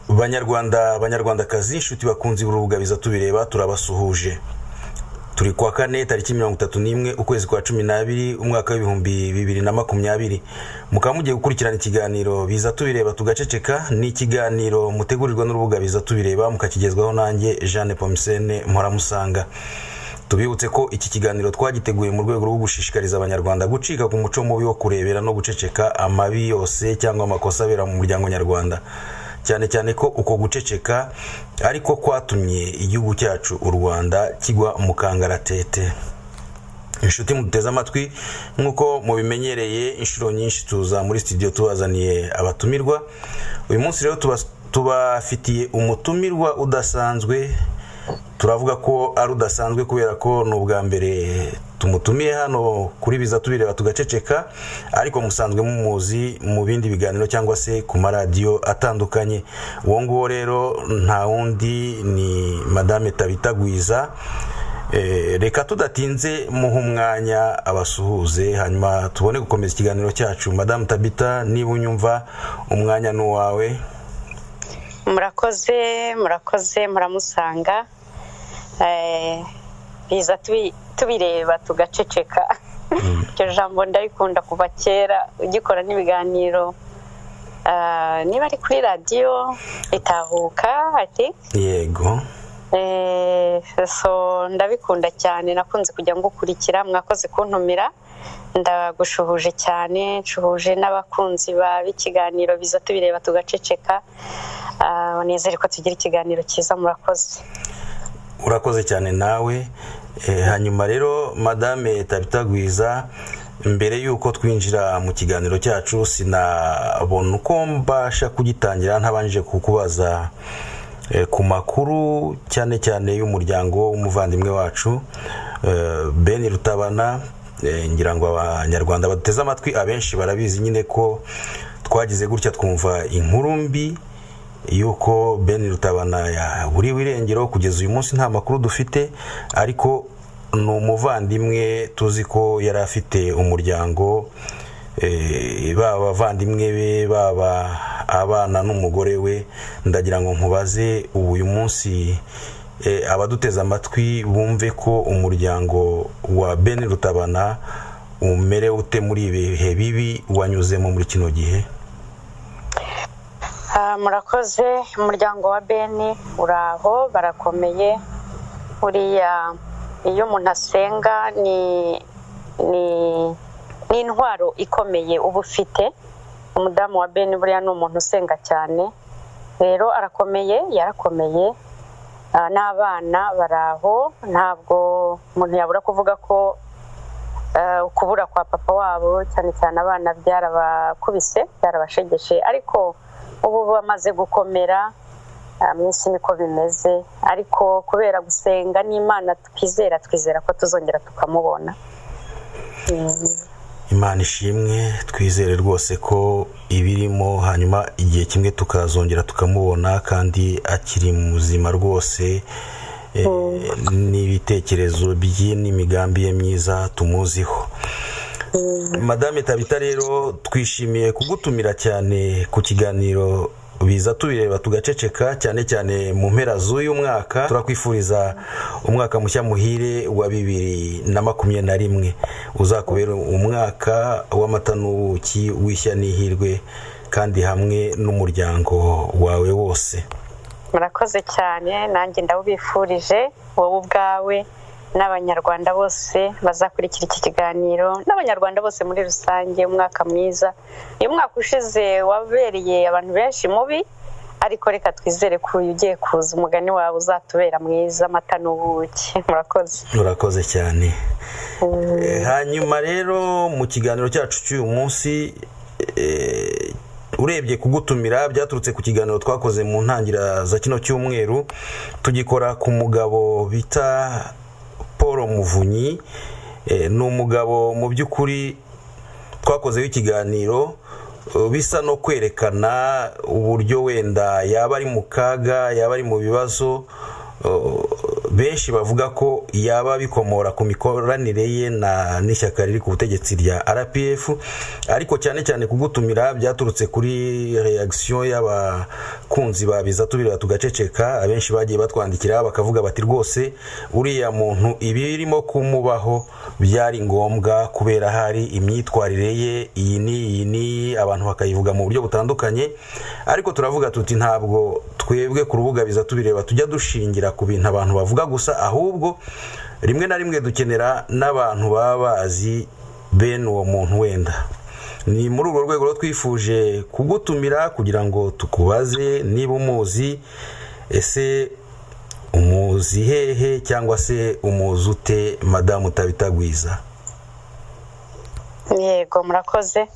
Banyarwanda, Banyarwandakazi, inshuti bakunzi b'urubuga Biza Tubireba, turabasuhuje. Turi kuwa kane, tariki 31, ukwezi kwa 12, umwaka w'2020. Mukaba mugiye gukurikirana ikiganiro Biza Tubireba Tugaceceka. Ni ikiganiro mutegurirwa n'urubuga Biza Tubireba, mukakigezwaho nanjye Jeanne Pomisene Mporamusanga. Tubibutse ko iki kiganiro twagiteguye mu rwego rwo gushishikariza Abanyarwanda gucika ku muco mubi wo kurebera no guceceka amabi yose cyangwa amakosa abera mu muryango nyarwanda, cyane cyane ko uko guceceka ariko kwatumye igihugu cyacu u Rwanda kigwa mu kangaratete. Inshuti muteze amatwi, nk'uko mubimenyereye inshuro nyinshi tuza muri studio tubazaniye abatumirwa. Uyu munsi rero tubafitiye umutumirwa udasanzwe. Turavuga ko ari udasanzwe kubera ko ni ubwa mbere tumutumiye hano kuri Biza Tubireba Tugaceceka, ariko musanzwe mumuzi mu bindi biganiro cyangwa se ku maradiyo atandukanye. Uwo nguwo rero nta wundi ni Madame Tabita Gwiza. Reka tudatinze muhe umwanya abasuhuze, hanyuma tubone gukomeza ikiganiro cyacu. Madame Tabita, niba unyumva, umwanya ni uwawe. Murakoze, murakoze, muramusanga. Biza Tubireba Tugaceceka, iryo jambo ndarikunda kuva kera ugikora n'ibiganiro, niba ari kuri Radiyo Itahuka, I think. Yego. So ndabikunda cyane, nakunze kujya ngukurikira. Mwakoze kuntumira, ndagushuhuje cyane, nshuhuje n'abakunzi b'ikiganiro Biza Tubireba Tugaceceka. Nizere ko tugira ikiganiro cyiza, murakoze. Urakoze cyane nawe. Hanyuma rero, Madame Tabita Gwiza, mbere y'uko twinjira mu kiganiro cyacu, sinabona uko mbasha kugitangira ntabanje kukubaza ku makuru, cyane cyane y'umuryango w'umuvandimwe wacu Ben Rutabana. Ngira ngo Abanyarwanda baduteze amatwi abenshi barabizi nyine ko twagize gutya twumva inkuru mbi yuko Ben Rutabana yaburiwe irengero. Kugeza uyu munsi nta makuru dufite, ariko ni umuvandimwe tuzi ko yari afite umuryango, baba abavandimwe be, baba abana n'umugore we. Ndagira ngo nkubaze ubu uyu munsi, abaduteze amatwi bumve ko umuryango wa Ben Rutabana umerewe ute muri ibi bihe bibi wanyuzemo muri kino gihe? Murakoze. Umuryango wa Beni uraho, barakomeye. Buriya iyo umuntu asenga ni intwaro ikomeye uba ufite. Umudamu wa Beni buriya ni umuntu usenga cyane, rero arakomeye, yarakomeye, n'abana baraho. Ntabwo umuntu yabura kuvuga ko ukubura kwa papa wabo, cyane cyane abana, byarabakubise, byarabashegeshe, ariko ubu bamaze gukomera. Mu isi niko bimeze, ariko kubera gusenga n'Imana twizera, twizera ko tuzongera tukamubona. Imana ishimwe, twizere rwose ko ibirimo, hanyuma igihe kimwe tukazongera tukamubona kandi akiri muzima rwose, n'ibitekerezo bye n'imigambi ye myiza tumuziho. Madame Tabita rero, twishimiye kugutumira cyane ku kiganiro Biza Tubireba Tugaceceka, cyane cyane mu mpera z'uyu mwaka. Turakwifuriza umwaka mushya muhire wa 2021, uzakubera umwaka w'amata n'ubuki, w'ishya n'ihirwe, kandi hamwe n'umuryango wawe wose. Murakoze cyane, nanjye ndawubifurije, wowe ubwawe n'Abanyarwanda bose bazakurikira iki kiganiro, n'Abanyarwanda bose muri rusange, umwaka mwiza. Uyu mwaka ushize wabereye abantu benshi mubi, ariko reka twizere ko uyu ugiye kuza, umugani wawe, uzatubera mwiza, amata n'ubuki. Murakoze. Murakoze cyane. Hanyuma rero mu kiganiro cyacu cy'uyu munsi, urebye kugutumira byaturutse ku kiganiro twakoze mu ntangira za kino cyumweru, tugikora ku mugabo bita Paul Muvunyi. Ni umugabo mu by'ukuri twakozeho ikiganiro bisa no kwerekana uburyo wenda yaba ari mu kaga, yaba ari mu bibazo. Benshi bavuga ko yaba bikomora ku mikoranire ye na n'ishyaka riri ku butegetsi rya RPF, ariko cyane cyane kugutumira byaturutse kuri reaction y'abakunzi ba Biza Tubireba Tugaceceka. Abenshi bagiye batwandikira bakavuga bati rwose uriya muntu ibirimo kumubaho byari ngombwa kubera hari imyitwarire ye iyi n'iyi n'iyi, abantu bakayivuga mu buryo butandukanye. Ariko turavuga tuti ntabwo twebwe ku rubuga Biza Tubireba tujya dushingira ku bintu abantu bavuga gusa, ahubwo rimwe na rimwe dukenera n'abantu baba bazi bene uwo muntu. Wenda ni muri urwo rwego twifuje kugutumira kugira ngo tukubaze niba umuzi, ese umuzi hehe cyangwa se umuzi ute, Madamu Tabita Gwiza? Yego, murakoze.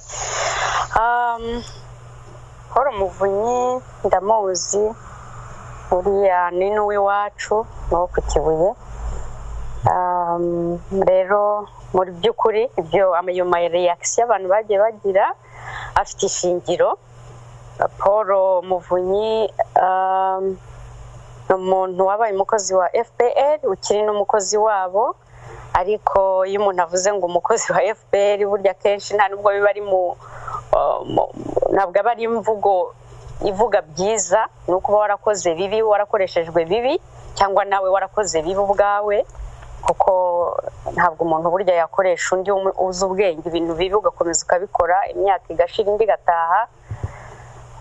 Paul Muvunyi ndamuzi, uriya ni n'uw'iwacu ni ku Kibuye. Rero muri by'ukuri ibyo ayo ma reaction abantu bagiye bagira afite ishingiro. Paul Muvunyi ni umuntu wabaye umukozi wa FPR, ukiri n'umukozi wabo. Ariko iyo umuntu avuze ngo umukozi wa FPR, burya kenshi nta nubwo biba ari mu ntabwo aba ari imvugo ivuga byiza, ni ukuba warakoze bibi, warakoreshejwe bibi, cyangwa nawe warakoze bibi ubwawe, kuko ntabwo umuntu burya yakoresha undi uzi ubwenge ibintu bibi ugakomeza ukabikora imyaka igashira indi igataha.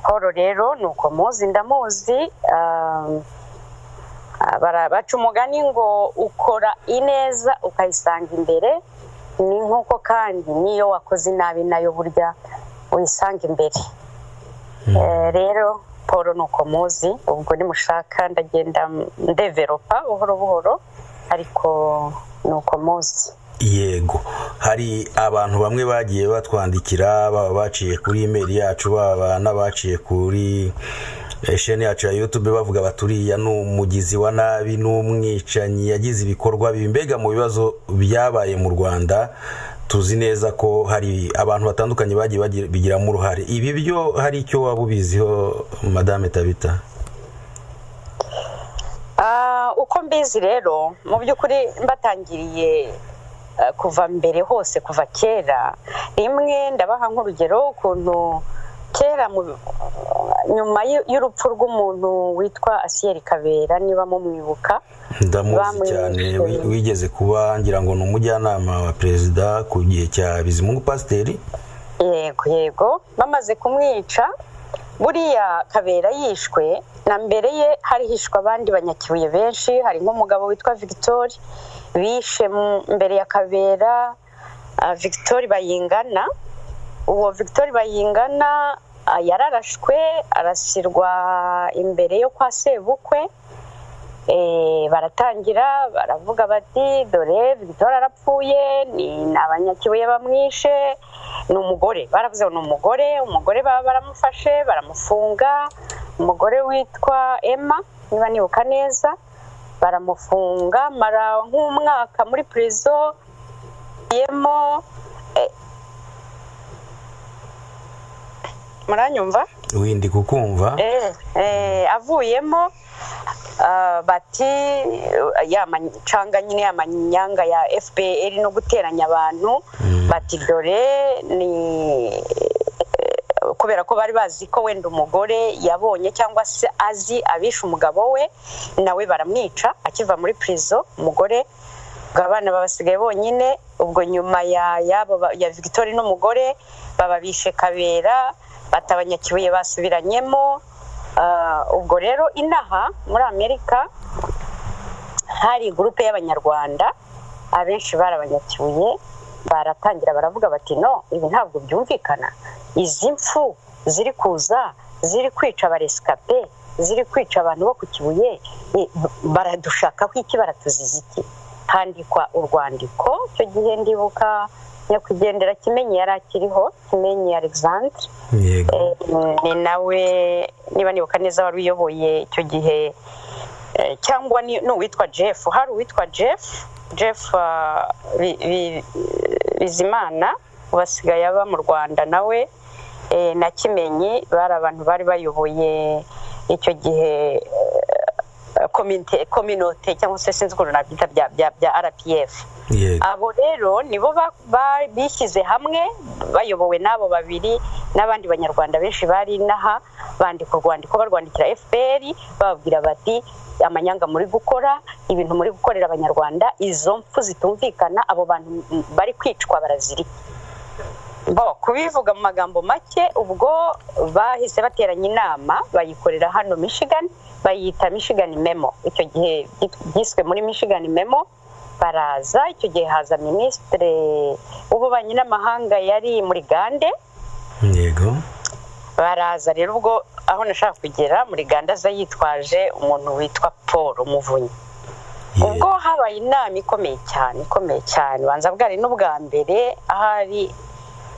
Paul rero ni uko muzi, ndamuzi. Baca umugani ngo ukora ineza ukayisanga imbere, ni nk'uko kandi n'iyo wakoze inabi nayo burya uyisanga imbere. Rero Paul ni uko muzi, ubwo nimushaka ndagenda ndeveropa buhoro buhoro, ariko ni uko muzi. Yego, hari abantu bamwe bagiye batwandikira, baba baciye kuri email yacu, baba n'abaciye kuri sheni yacu ya YouTube, bavuga baturiya ni umugizi wa nabi, n'umwicanyi, yagize ibikorwa bibi. Mbega mu bibazo byabaye mu Rwanda tuzi neza ko hari abantu batandukanye bagiye bigiramo uruhare. Ibi byo hari icyo waba ubiziho, Madame Tabita? Uko mbizi rero, mu by'ukuri mbatangiriye kuva mbere hose, kuva kera, rimwe ndabaha nk'urugero ukuntu kera nyuma y'urupfu rw'umuntu witwa Asiyeri Kabera, niba mumwibuka. Ndamuzi cyane, wigeze kuba ngira ngo ni umujyanama wa perezida ku gihe cya Bizimungu Pasiteri. Yego yego, bamaze kumwica, buriya Kabera yishwe, na mbere ye hari hishwe abandi banyakibuye benshi, hari nk'umugabo witwa Victor bishe mbere ya Kabera, Victor Bayingana. Uwo Victor Bayingana yararashwe, arasirwa imbere yo kwa sebukwe. Baratangira baravuga bati dore Victor arapfuye, ni abanyakibuye bamwishe, ni umugore. Baravuze ngo ni umugore, umugore baba baramufashe baramufunga, umugore witwa Emma niba nibuka neza, baramufunga mara nk'umwaka muri prison yemo. Muranyumva? Windi kukumva. Avuyemo bati ya macanga nyine ya manyanga ya FPR no guteranya abantu, bati dore ni kubera ko bari bazi ko wenda umugore yabonye cyangwa se azi abisha umugabo we, nawe baramwica akiva muri prison umugore, abana babasigaye bonyine. Ubwo nyuma ya yabo ya Victor n'umugore bababishe Kabera, batabanyakibuye basubiranyemo. Ubwo rero inaha muri Amerika hari groupe y'abanyarwanda abenshi barabanyakibuye, baratangira baravuga bati no, ibi ntabwo byumvikana, izi mfu ziri kuza ziri kwica abaresikape, ziri kwica abantu bo ku Kibuye, baradushaka iki, baratuziza iki? Handikwa urwandiko. Icyo gihe ndibuka nyakwigendera Kimenyi yari akiriho, Kimenyi Alexandre, ni nawe niba nibuka neza wari uyoboye icyo gihe, cyangwa n'uwitwa Jeff, hari uwitwa Jeff Bizimana basigaye aba mu Rwanda nawe, na Kimenyi bari abantu bari bayoboye icyo gihe kominote cyangwa se sinzi ukuntu nabyita bya RPF. Abo rero nibo bishyize hamwe bayobowe n'abo babiri n'abandi banyarwanda benshi bari inaha, bandika urwandiko barwandikira FPR bababwira bati amanyanga muri gukora, ibintu muri gukorera abanyarwanda, izo mpfu zitumvikana, abo bantu bari kwicwa barazirika. Bo kubivuga mu magambo make, ubwo bahise bateranya inama bayikorera hano Michigan, bayita Michigan Memo. Icyo gihe byiswe muri Michigan Memo. Baraza, icyo gihe haza minisitiri w'ububanyi n'amahanga yari muri Gande. Yego. Baraza rero ubwo aho nashaka kugera muri Gande aza yitwaje umuntu witwa Paul Muvunyi. Ubwo habaye inama ikomeye cyane, ikomeye cyane, banza bwari n'ubwa mbere ahari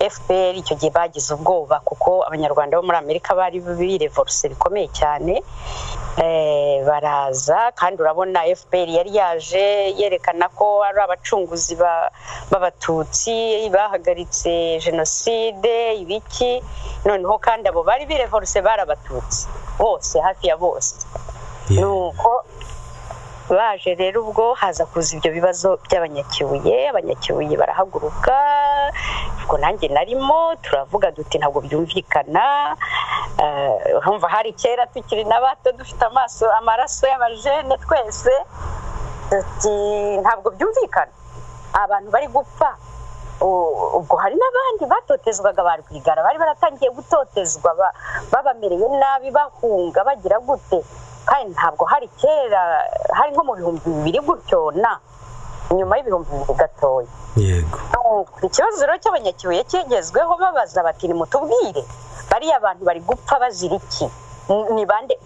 FPR icyo gihe bagize ubwoba kuko abanyarwanda bo muri Amerika bari birevoluse bikomeye cyane. Baraza kandi urabona FPR yari yaje yerekana ko ari abacunguzi b'abatutsi bahagaritse jenoside ibiki, noneho kandi abo bari birevoluse bari abatutsi bose, hafi ya bose. Nuko baje rero ubwo haza kuza ibyo bibazo by'abanyakibuye, abanyakibuye barahaguruka, ubwo nanjye narimo turavuga duti ntabwo byumvikana. Urumva hari kera tukiri na bato dufite amaso amaraso y'abajene twese, tuti ntabwo byumvikana abantu bari gupfa. Ubwo hari n'abandi batotezwaga ba Rwigara bari baratangiye gutotezwa babamereye nabi bahunga bagira gute, kandi ntabwo hari kera, hari nko mu 2000 gutyo na nyuma y'ibihumbi 2000 gatoya. Yego. Ikibazo rero cy'abanyakibuye kigezweho, babaza bati nimutubwire bariya abantu bari gupfa bazira iki, ni bande,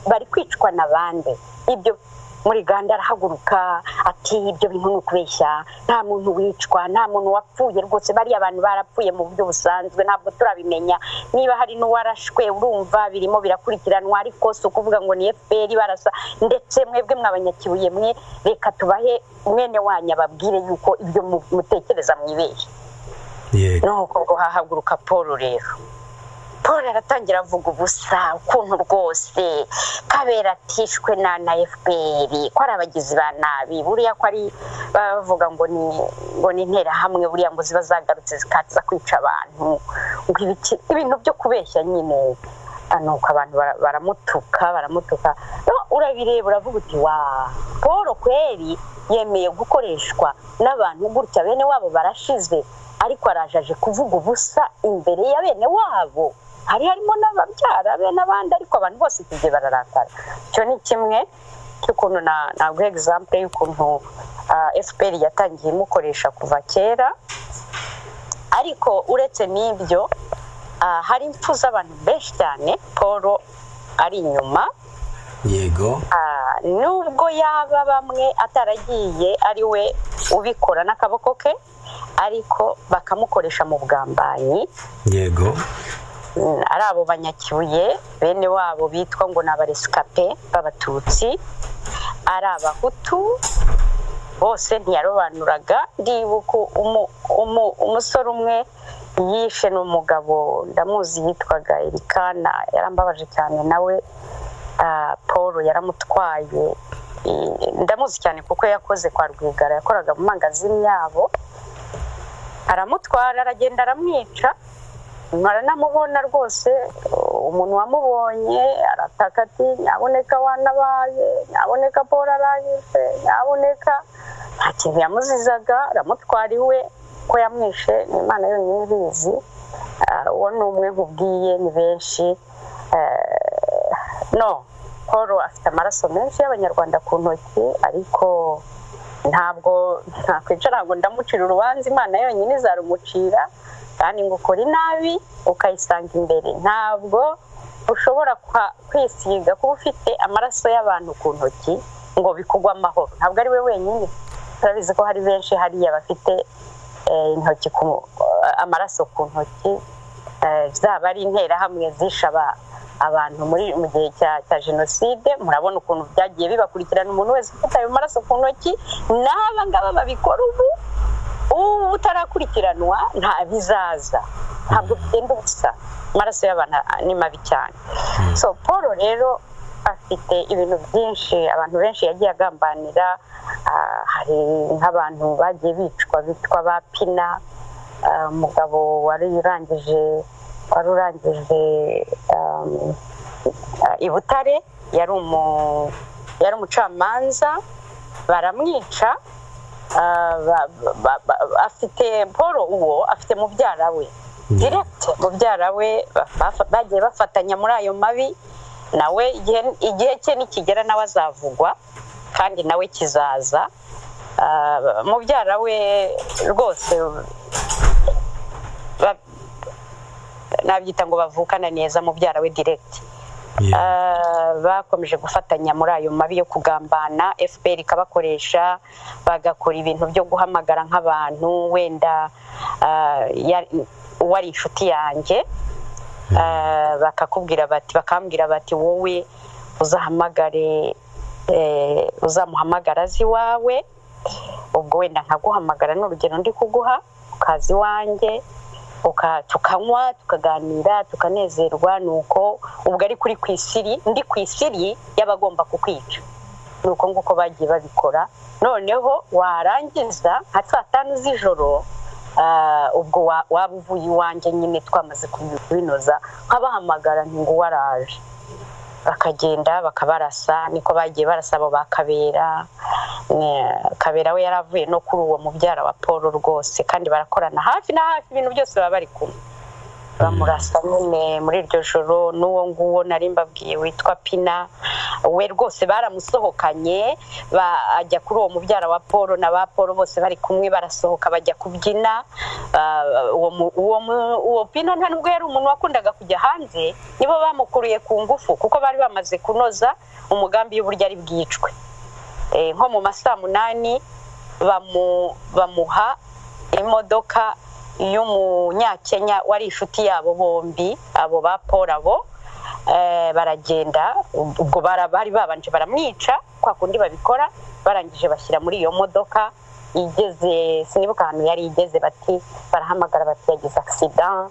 bari kwicwa na bande? Ibyo muri Ganda arahaguruka ati ibyo bintu ni ukubeshya, nta muntu wicwa, nta muntu wapfuye rwose, bariya abantu barapfuye mu buryo busanzwe, ntabwo turabimenya niba hari n'uwarashwe, urumva birimo birakurikiranwa, ariko si ukuvuga ngo ni FPR barasa, ndetse mwebwe mwabanyakibuye mwe reka tubahe mwene wanyu ababwire yuko ibyo mutekereza mwibeshye. Nuko ubwo hahaguruka Paul rero, Paul aratangira avuga ubusa ukuntu rwose Kabera atishwe na FPR ko ari abagizi ba nabi, buriya ko ari bavuga ngo ni interahamwe, buriya ngo ziba zagarutse zikaza kwica abantu, ngo ibintu byo kubeshya nyine. Nuko abantu baramutuka. Urabireba uravuga uti wa Paul kweri yemeye gukoreshwa n'abantu gutya, bene wabo barashize, ariko arajaje kuvuga ubusa imbere ya bene wabo, hari harimo n'ababyara be n'abandi, ariko abantu bose igihe bararakara. Icyo ni kimwe cy'ukuntu naguha example y'ukuntu FPR yatangiye imukoresha kuva kera. Ariko uretse n'ibyo, hari impfu z'abantu benshi cyane Paul ari inyuma. Yego. Nubwo yaba bamwe ataragiye ari we ubikora n'akaboko ke, ariko bakamukoresha mu bugambanyi. Yego. Ari abo banyakibuye bene wabo bitwa ngo ni abaresikape b'abatutsi, ari abahutu bose ntiyarobanuraga. Ndibuka umusore umwe yishe n'umugabo ndamuzi yitwaga Erikana, yarambabaje cyane nawe, Paul yaramutwaye, ndamuzi cyane kuko yakoze kwa Rwigara, yakoraga mu mangazini yabo, aramutwara aragenda aramwica. Maranamubona rwose, umuntu wamubonye arataka ati nyaboneka wanabaye, nyaboneka Paul aranyishe, nyaboneka. Nta kintu yamuzizaga, aramutwara iwe, ko yamwishe ni Imana yonyine ibizi. Uwo ni umwe nkubwiye, ni benshi. No Paul afite amaraso menshi y'abanyarwanda ku ntoki, ariko ntabwo nakwicara ngo ndamucira urubanza, Imana yonyine izarumucira. Kandi ngo ukora inabi ukayisanga imbere, ntabwo ushobora kwisiga kuba ufite amaraso y'abantu ku ntoki ngo bikugwe amahoro. Ntabwo ari we wenyine, turabizi ko hari benshi hariya bafite intoki amaraso ku ntoki, zaba ari interahamwe zisha abantu muri mu gihe cya jenoside. Murabona ukuntu byagiye bibakurikirana, umuntu wese ufite ayo maraso ku ntoki, n'aba ngaba babikora ubu utarakurikiranwa nta bizaza, ntabwo bigenda ubusa, amaraso y'abantu ni mabi cyane. So Paul rero Afite ibintu byinshi, abantu benshi yagiye agambanira. Hari nk'abantu bagiye bicwa bitwa ba Pina, umugabo wari urangije i Butare, yari umucamanza, baramwica. Afite Paul uwo afite mubyara we direct, mubyara we bagiye bafatanya muri ayo mabi, nawe igihe cye nikigera nawe azavugwa kandi nawe kizaza. Mubyara we rwose nabyita ngo bavukana neza, mubyara we direct. Bakomeje gufatanya muri ayo mabi yo kugambana, FPR ikabakoresha bagakora ibintu byo guhamagara nk'abantu wenda wari inshuti yanjye, bakakubwira bati, bakambwira bati wowe uzahamagare, uzamuhamagara azi iwawe, ubwo wenda nkaguhamagara n'urugero ndi kuguha, ukaza iwanjye tukanywa tukaganira tukanezerwa, nuko ubwo ari kuri kwisiri, ndi kwisiri y'abagomba kukwica. Nuko nguko bagiye babikora. Noneho warangiza nka saa 5 z'ijoro, ubwo waba uvuye iwanjye nyine twamaze kubinoza, nkabahamagara nti ngo waraje, bakagenda bakabarasa. Niko bagiye barasa abo ba Kabera. Kabera we yaravuye no kuri uwo mubyara wa Paul rwose, kandi barakorana hafi na hafi, ibintu byose baba bari kumwe. Bamurasa nyine muri iryo joro. N'uwo nguwo nari mbabwiye witwa Pina, we rwose baramusohokanye, ajya kuri uwo mubyara wa Paul na ba Paul bose bari kumwe, barasohoka bajya kubyina. Uwo Pina nta nubwo yari umuntu wakundaga kujya hanze, nibo bamukuruye ku ngufu kuko bari bamaze kunoza umugambi y'uburyo ari bwicwe. Nko mu masaa 8 bamuha imodoka y'umunyakenya wari inshuti yabo bombi, abo ba Paul abo, baragenda. Ubwo bari babanje baramwica kwa kundi babikora, barangije bashyira muri iyo modoka igeze, sinibuka ahantu yari igeze, bati barahamagara bati yagize accident,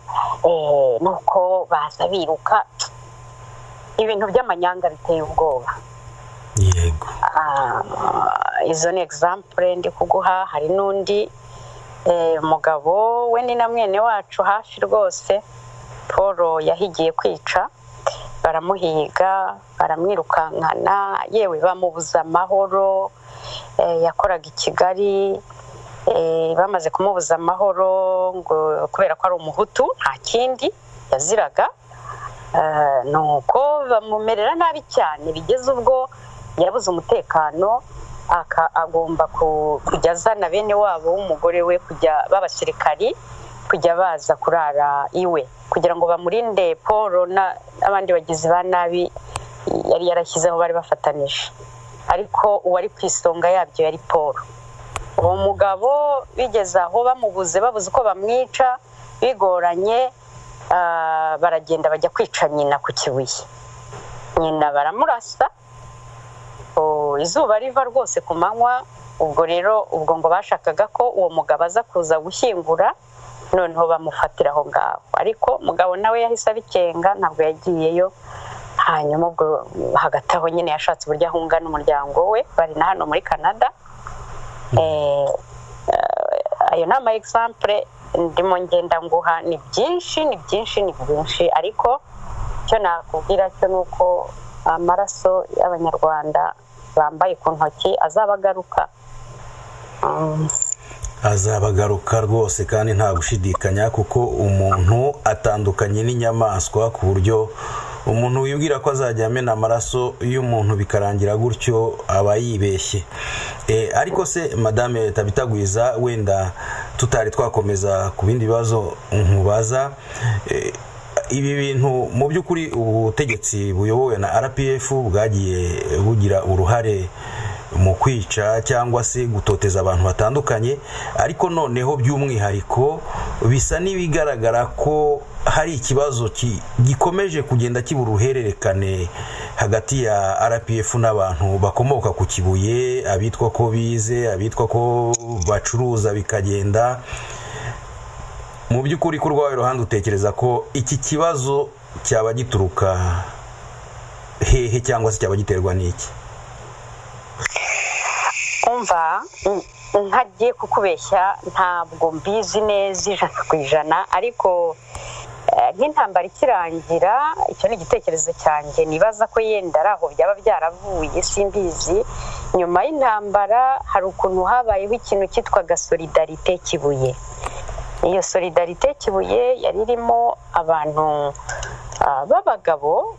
nuko baza biruka, ibintu by'amanyanga biteye ubwoba. Yego, izo ni example ndi kuguha. Hari n'undi mugabo we ni na mwene wacu hafi rwose, Paul yahigiye kwica, baramuhiga baramwirukankana, yewe bamubuza amahoro. Yakoraga i Kigali, bamaze kumubuza amahoro ngo kubera ko ari umuhutu nta kindi yaziraga, nuko bamumerera nabi cyane bigeze ubwo yabuze umutekano, agomba kujya azana bene wabo w'umugore we, kujya b'abasirikari kujya baza kurara iwe kugira ngo bamurinde Paul n'abandi bagizi ba nabi yari yarashyizeho bari bafatanije. Ariko uwari ku isonga yabyo yari Paul. Uwo mugabo bigeze aho bamubuze, babuze uko bamwica bigoranye, baragenda bajya kwica nyina ku Kibuye. Nyina baramurasa, izuba riva rwose ku manywa. Ubwo rero ubwo ngo bashakaga ko uwo mugabo aza kuza gushyingura, noneho bamufatira aho ngaho. Ariko mugabo nawe yahise abikenga, ntabwo yagiyeyo. Hanyuma ubwo hagati aho nyine yashatse uburyo ahunga n'umuryango we, bari na hano muri Canada. Ayo ni ama example ndimo ngenda nguha, ni byinshi ni byinshi ni byinshi, ariko icyo nakubwira cyo nuko amaraso y'abanyarwanda bambaye ku ntoki azabagaruka. Azabagaruka rwose, kandi nta gushidikanya, kuko umuntu atandukanye n'inyamaswa, ku buryo umuntu wibwira ko azajya amena amaraso y'umuntu bikarangira gutyo aba yibeshye. Ariko se Madame Tabitagwiza, wenda tutari twakomeza ku bindi bibazo nkubaza, ibi bintu mu by'ukuri ubutegetsi buyobowe na RPF bwagiye bugira uruhare mu kwica cyangwa se gutoteza abantu batandukanye, ariko noneho by'umwihariko bisa n'ibigaragara ko hari ikibazo gikomeje kugenda kibura uruhererekane hagati ya RPF n'abantu bakomoka ku Kibuye, abitwa ko bize, abitwa ko bacuruza bikagenda. Mu by'ukuri ku rwawe ruhande utekereza ko iki kibazo cyaba gituruka Hehe cyangwa se cyaba giterwa n'iki? Umva, ntagiye kukubeshya, ntabwo mbizi neza 100%, ariko nk'intambara ikirangira, icyo ni igitekerezo cyanjye, nibaza ko yenda ari aho byaba byaravuye, simbizi. Nyuma y'intambara hari ukuntu habayeho ikintu cyitwaga Solidarité Kibuye. Iyo Solidarité Kibuye yari irimo abantu b'abagabo,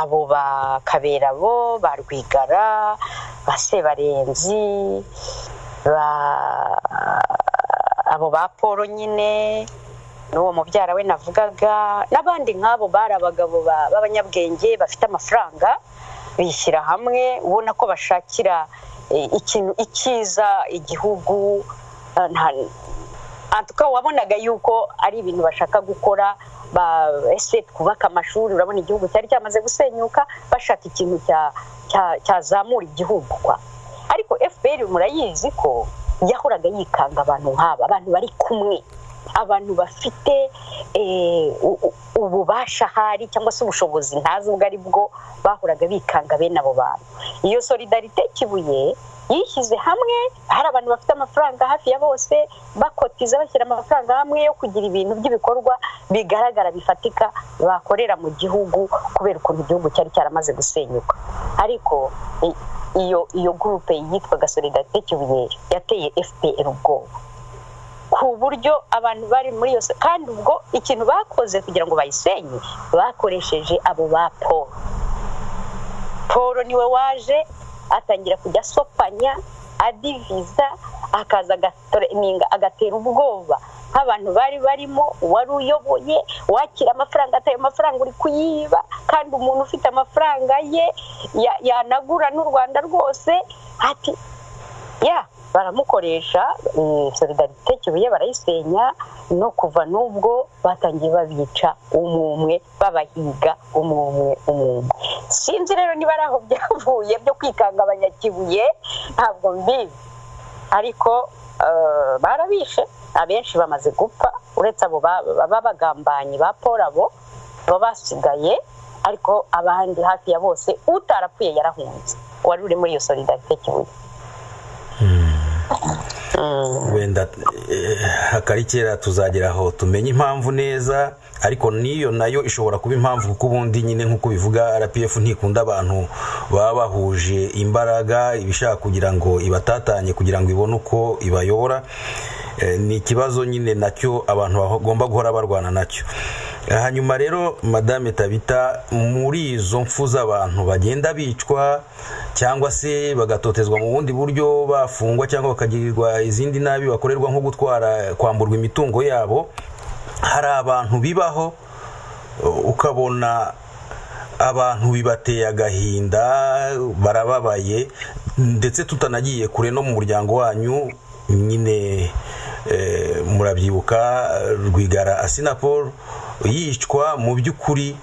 abo ba Kaberabo, ba Rwigara, ba Sebarenzi, abo ba Paul nyine n'uwo mubyara we navugaga, n'abandi nk'abo bari abagabo b'abanyabwenge bafite amafaranga, bishyira hamwe, ubona ko bashakira ikintu icyiza igihugu. Antuka wabonaga yuko ari ibintu bashaka gukora, ese twubaka amashuri, urabona igihugu cyari cyamaze gusenyuka, bashaka ikintu cyazamura igihugu kwa. Ariko FPR murayizi ko yahoraga yikanga abantu nk'aba, abantu bari kumwe, abantu bafite ububasha hari cyangwa se ubushobozi ntazi ubwo ari bwo, bahoraga bikanga bene abo bantu. Iyo Solidarité Kibuye yishyize hamwe, hari abantu bafite amafaranga hafi ya bose, bakotiza bashyira amafaranga hamwe yo kugira ibintu by'ibikorwa bigaragara bifatika bakorera mu gihugu, kubera ukuntu igihugu cyari cyaramaze gusenyuka. Ariko iyo groupe yitwaga Solidarité Kibuye yateye FPR ubwoba, ku buryo abantu bari muri iyo. Kandi ubwo ikintu bakoze kugira ngo bayisenye, bakoresheje abo ba Paul. Paul niwe waje atangira kujya asopanya, adiviza, akaza agatera ubwoba nk'abantu bari barimo, wari uyoboye wakira amafaranga, atayo mafaranga uri kuyiba, kandi umuntu ufite amafaranga ye yanagura n'u Rwanda rwose, ati ya baramukoresha. Solidarité Kibuye barayisenya, no kuva n'ubwo batangiye babica umwe, babahiga umwe umwe. Sinzi rero niba ari aho byavuye byo kwikanga abanyakibuye, ntabwo mbizi, ariko barabishe, abenshi bamaze gupfa, uretse abo babagambanyi ba Paul, abo basigaye, ariko abandi hafi ya bose utarapfuye yarahunze, wari uri muri iyo Solidarité Kibuye. Wenda hakari kera tuzageraho tumenye impamvu neza, ariko niyo nayo ishobora kuba impamvu, kuko ubundi nyine nk'uko bivuga RPF ntikunda abantu baba bahuje imbaraga, ibishaka kugira ngo ibatatanye kugira ngo ibone uko ibayobora. Ni ikibazo nyine nacyo abantu bagomba guhora barwana nacyo. Hanyuma rero Madame Tabita, muri izo mfu z'abantu bagenda bicwa cyangwa se bagatotezwa mu bundi buryo, bafungwa cyangwa bakagirirwa izindi nabi bakorerwa nko gutwara, kwamburwa imitungo yabo, hari abantu bibaho ukabona abantu bibateye agahinda, barababaye, ndetse tutanagiye kure no mu muryango wanyu nyine, murabyibuka Rwigara Assinapol yicwa. Mu by'ukuri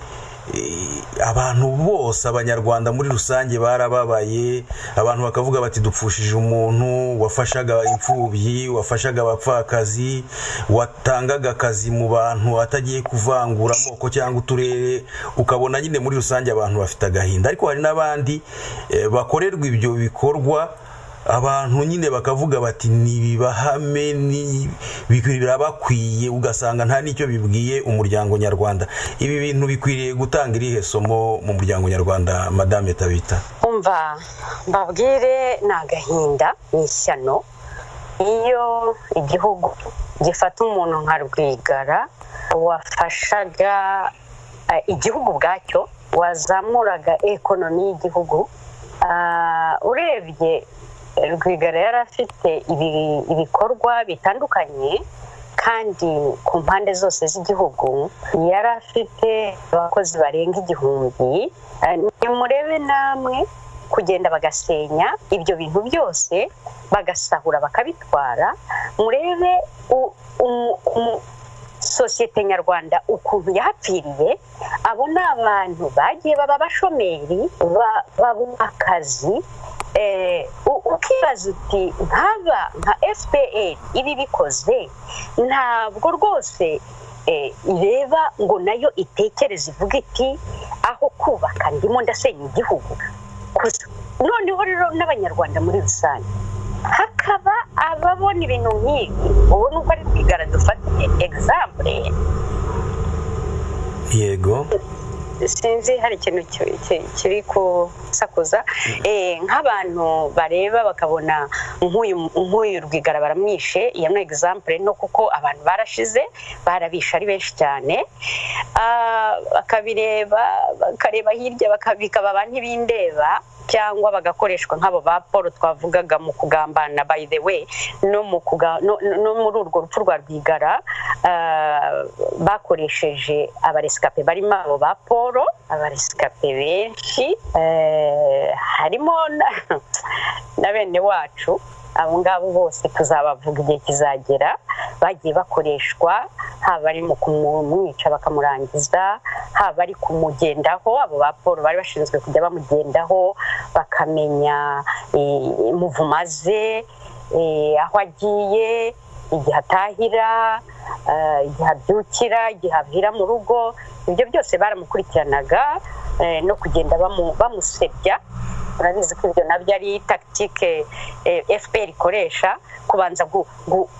abantu bose, abanyarwanda muri rusange barababaye, abantu bakavuga bati dupfushije umuntu wafashaga imfubyi, wafashaga abapfakazi, watangaga akazi mu bantu atagiye kuvangura amoko cyangwa uturere, ukabona nyine muri rusange abantu bafite agahinda. Ariko hari n'abandi bakorerwa ibyo bikorwa, abantu nyine bakavuga bati nibibahame, birabakwiye, ugasanga nta n'icyo bibwiye umuryango nyarwanda. Ibi bintu bikwiriye gutanga irihe somo mu muryango nyarwanda, Madame Tabita? Umva mbabwire, ni agahinda, ni ishyano iyo igihugu gifata umuntu nka Rwigara wafashaga igihugu ubwacyo, wazamuraga ekonomi y'igihugu. Urebye Rwigara yari afite ibikorwa bitandukanye, kandi ku mpande zose z'igihugu yari afite abakozi barenga 1000. Nimurebe namwe kugenda bagasenya ibyo bintu byose, bagasahura bakabitwara. Murebe sosiyete nyarwanda ukuntu yapfiriye. Abo ni abantu bagiye baba abashomeri, babura akazi. Ukibaza uti nkaba nka FPR ibi bikoze, ntabwo rwose ireba ngo nayo itekereze ivuga iti Aho kubaka ndimo ndasenya igihugu. Noneho rero n'abanyarwanda muri rusange hakaba ababona ibintu nk'ibi, ubu nuko ari Rwigara dufatiye example. Yego, sinzi hari ikintu kiri kusakuza. Nk'abantu bareba bakabona nk'uyu Rwigara baramwishe, iyo ni example no kuko abantu barashize barabisha ari benshi cyane, bakabireba bakareba hirya bakabikaba ba ntibindeba, cyangwa bagakoreshwa nk'abo ba Paul twavugaga mu kugambana. By the way, no muri urwo rupfu rwa Rwigara bakoresheje abaresikape barimo abo ba Paul, abaresikape benshi, harimo na bene wacu, abo ngabo bose tuzabavuga igihe kizagera, bagiye bakoreshwa, haba ari mu kumwica bakamurangiza, haba ari kumugendaho, abo ba Paul bari bashinzwe kujya bamugendaho bakamenya imuvuma ze, aho agiye, igihe atahira, igihe abyukira, igihe avira mu rugo, ibyo byose baramukurikiranaga, no kugenda bamusebya. Urabizi ko ibyo nabyo ari tactique FPR ikoresha, kubanza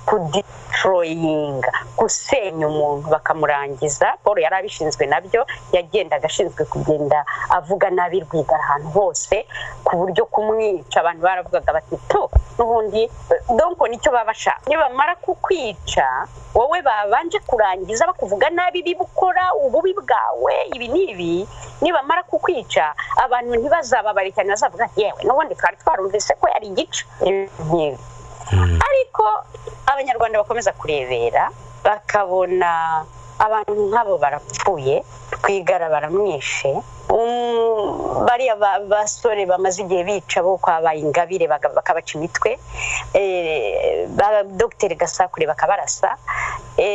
kudestroyinga, gusenya umuntu bakamurangiza. Paul yari abishinzwe nabyo, yagendaga ashinzwe kugenda avuga nabi Rwigara ahantu hose, ku buryo kumwica abantu baravugaga bati to n'ubundi donc nicyo babasha. Nibamara kukwica wowe babanje kurangiza bakuvuga nabi bibukora ububi bwawe ibi n'ibi, nibamara kukwica abantu ntibazababare cyane, bazavuga yewe n'ubundi twari twarumvise ko yari igice. Ariko abanyarwanda bakomeza kurebera bakabona abantu nk'abo barapfuye, Rwigara baramwishe, bariya basore bamaze igihe bica bo kwabaye Ingabire bakabaca imitwe, ba Dr Gasakure bakabarasa,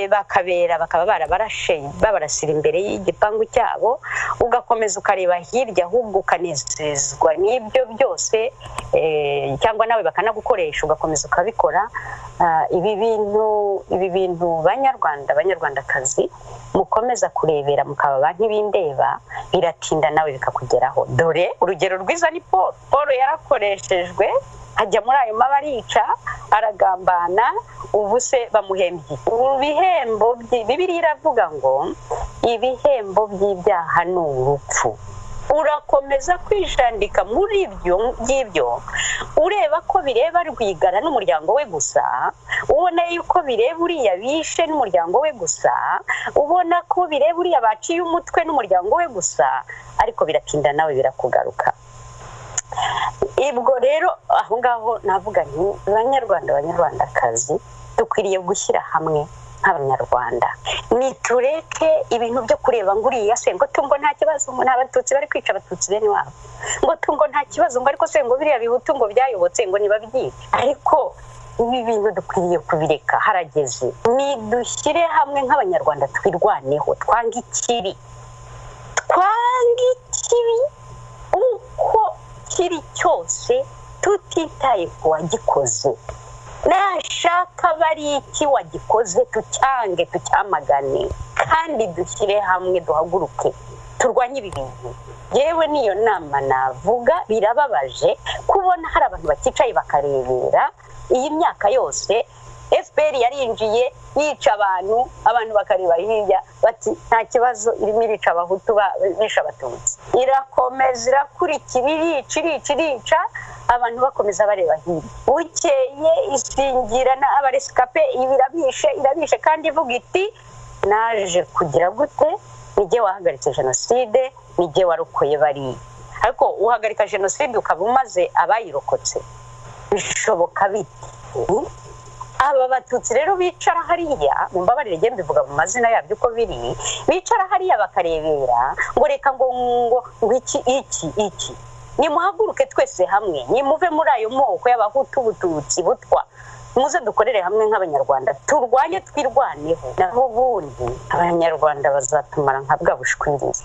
bakabera bakaba barabarashe babarasira imbere y'igipangu cyabo, ugakomeza ukareba hirya ahubwo ukanezezwa n'ibyo byose, cyangwa nawe bakanagukoresha ugakomeza ukabikora. Ibi bintu banyarwanda banyarwandakazi mukomeza kurebera mukaba ba ntibindeba, biratinda nawe bikakugeraho. Dore urugero rwiza ni Paul. Paul yarakoreshejwe ajya muri ayo mabarica aragambana, ubu se bamuhembye ibihembo. Bibiliya iravuga ngo ibihembo by'ibyaha ni urupfu. Urakomeza kwijandika muri ibyo ngibyo, ureba ko bireba Rwigara n'umuryango we gusa, ubona yuko bireba uriya bishe n'umuryango we gusa, ubona ko bireba uriya baciye umutwe n'umuryango we gusa, ariko biratinda nawe birakugaruka. Ibwo rero aho ngaho navuga nti banyarwanda banyarwandakazi dukwiriye gushyira hamwe nk'abanyarwanda, nitureke ibintu byo kureba ngo uriya se ngo tungo nta kibazo, ngo n'abatutsi bari kwica abatutsi bene wabo, ngo tungo nta kibazo, ngo ariko se ngo biriya bihutu ngo byayobotse ngo nibabyice. Ariko ibi bintu dukwiriye kubireka, harageze. Nidushyire hamwe nk'abanyarwanda twirwaneho, twange ikibi, twange ikibi uko kiri cyose, tutitaye ku wagikoze. Nashaka bari iki wagikoze tucyange, tucyamagane, kandi dushyire hamwe, duhaguruke turwanye ibi bintu. Yewe niyo nama navuga. Birababaje kubona hari abantu bakicaye bakarebera iyi myaka yose FPR yarinjiye yica abantu, abantu bakareba hirya bati nta kibazo, irimo irica abahutu bisha abatutsi, irakomeza irakurikira irica irica irica, abantu bakomeza bareba hirya. Bukeye isingira na abaresikape ibirabishe irabishe, kandi ivuga iti naje kugira gute, nijye wahagaritse jenoside, nijye warokoye bariya. Ariko uhagarika jenoside ukaba umaze abayirokotse, bishoboka bite? Aba batutsi rero bicara hariya, mumbabarire nge mbivuga mu mazina yabyo uko biri, bicara hariya bakarebera ngo reka ngo ngo iki iki iki. Nimuhaguruke twese hamwe, nimuve muri ayo moko y'abahutu bututsi butwa, muze dukorere hamwe nk'abanyarwanda, turwanye twirwaneho, naho ubundi abanyarwanda bazatumara nka bwa bushwiriri.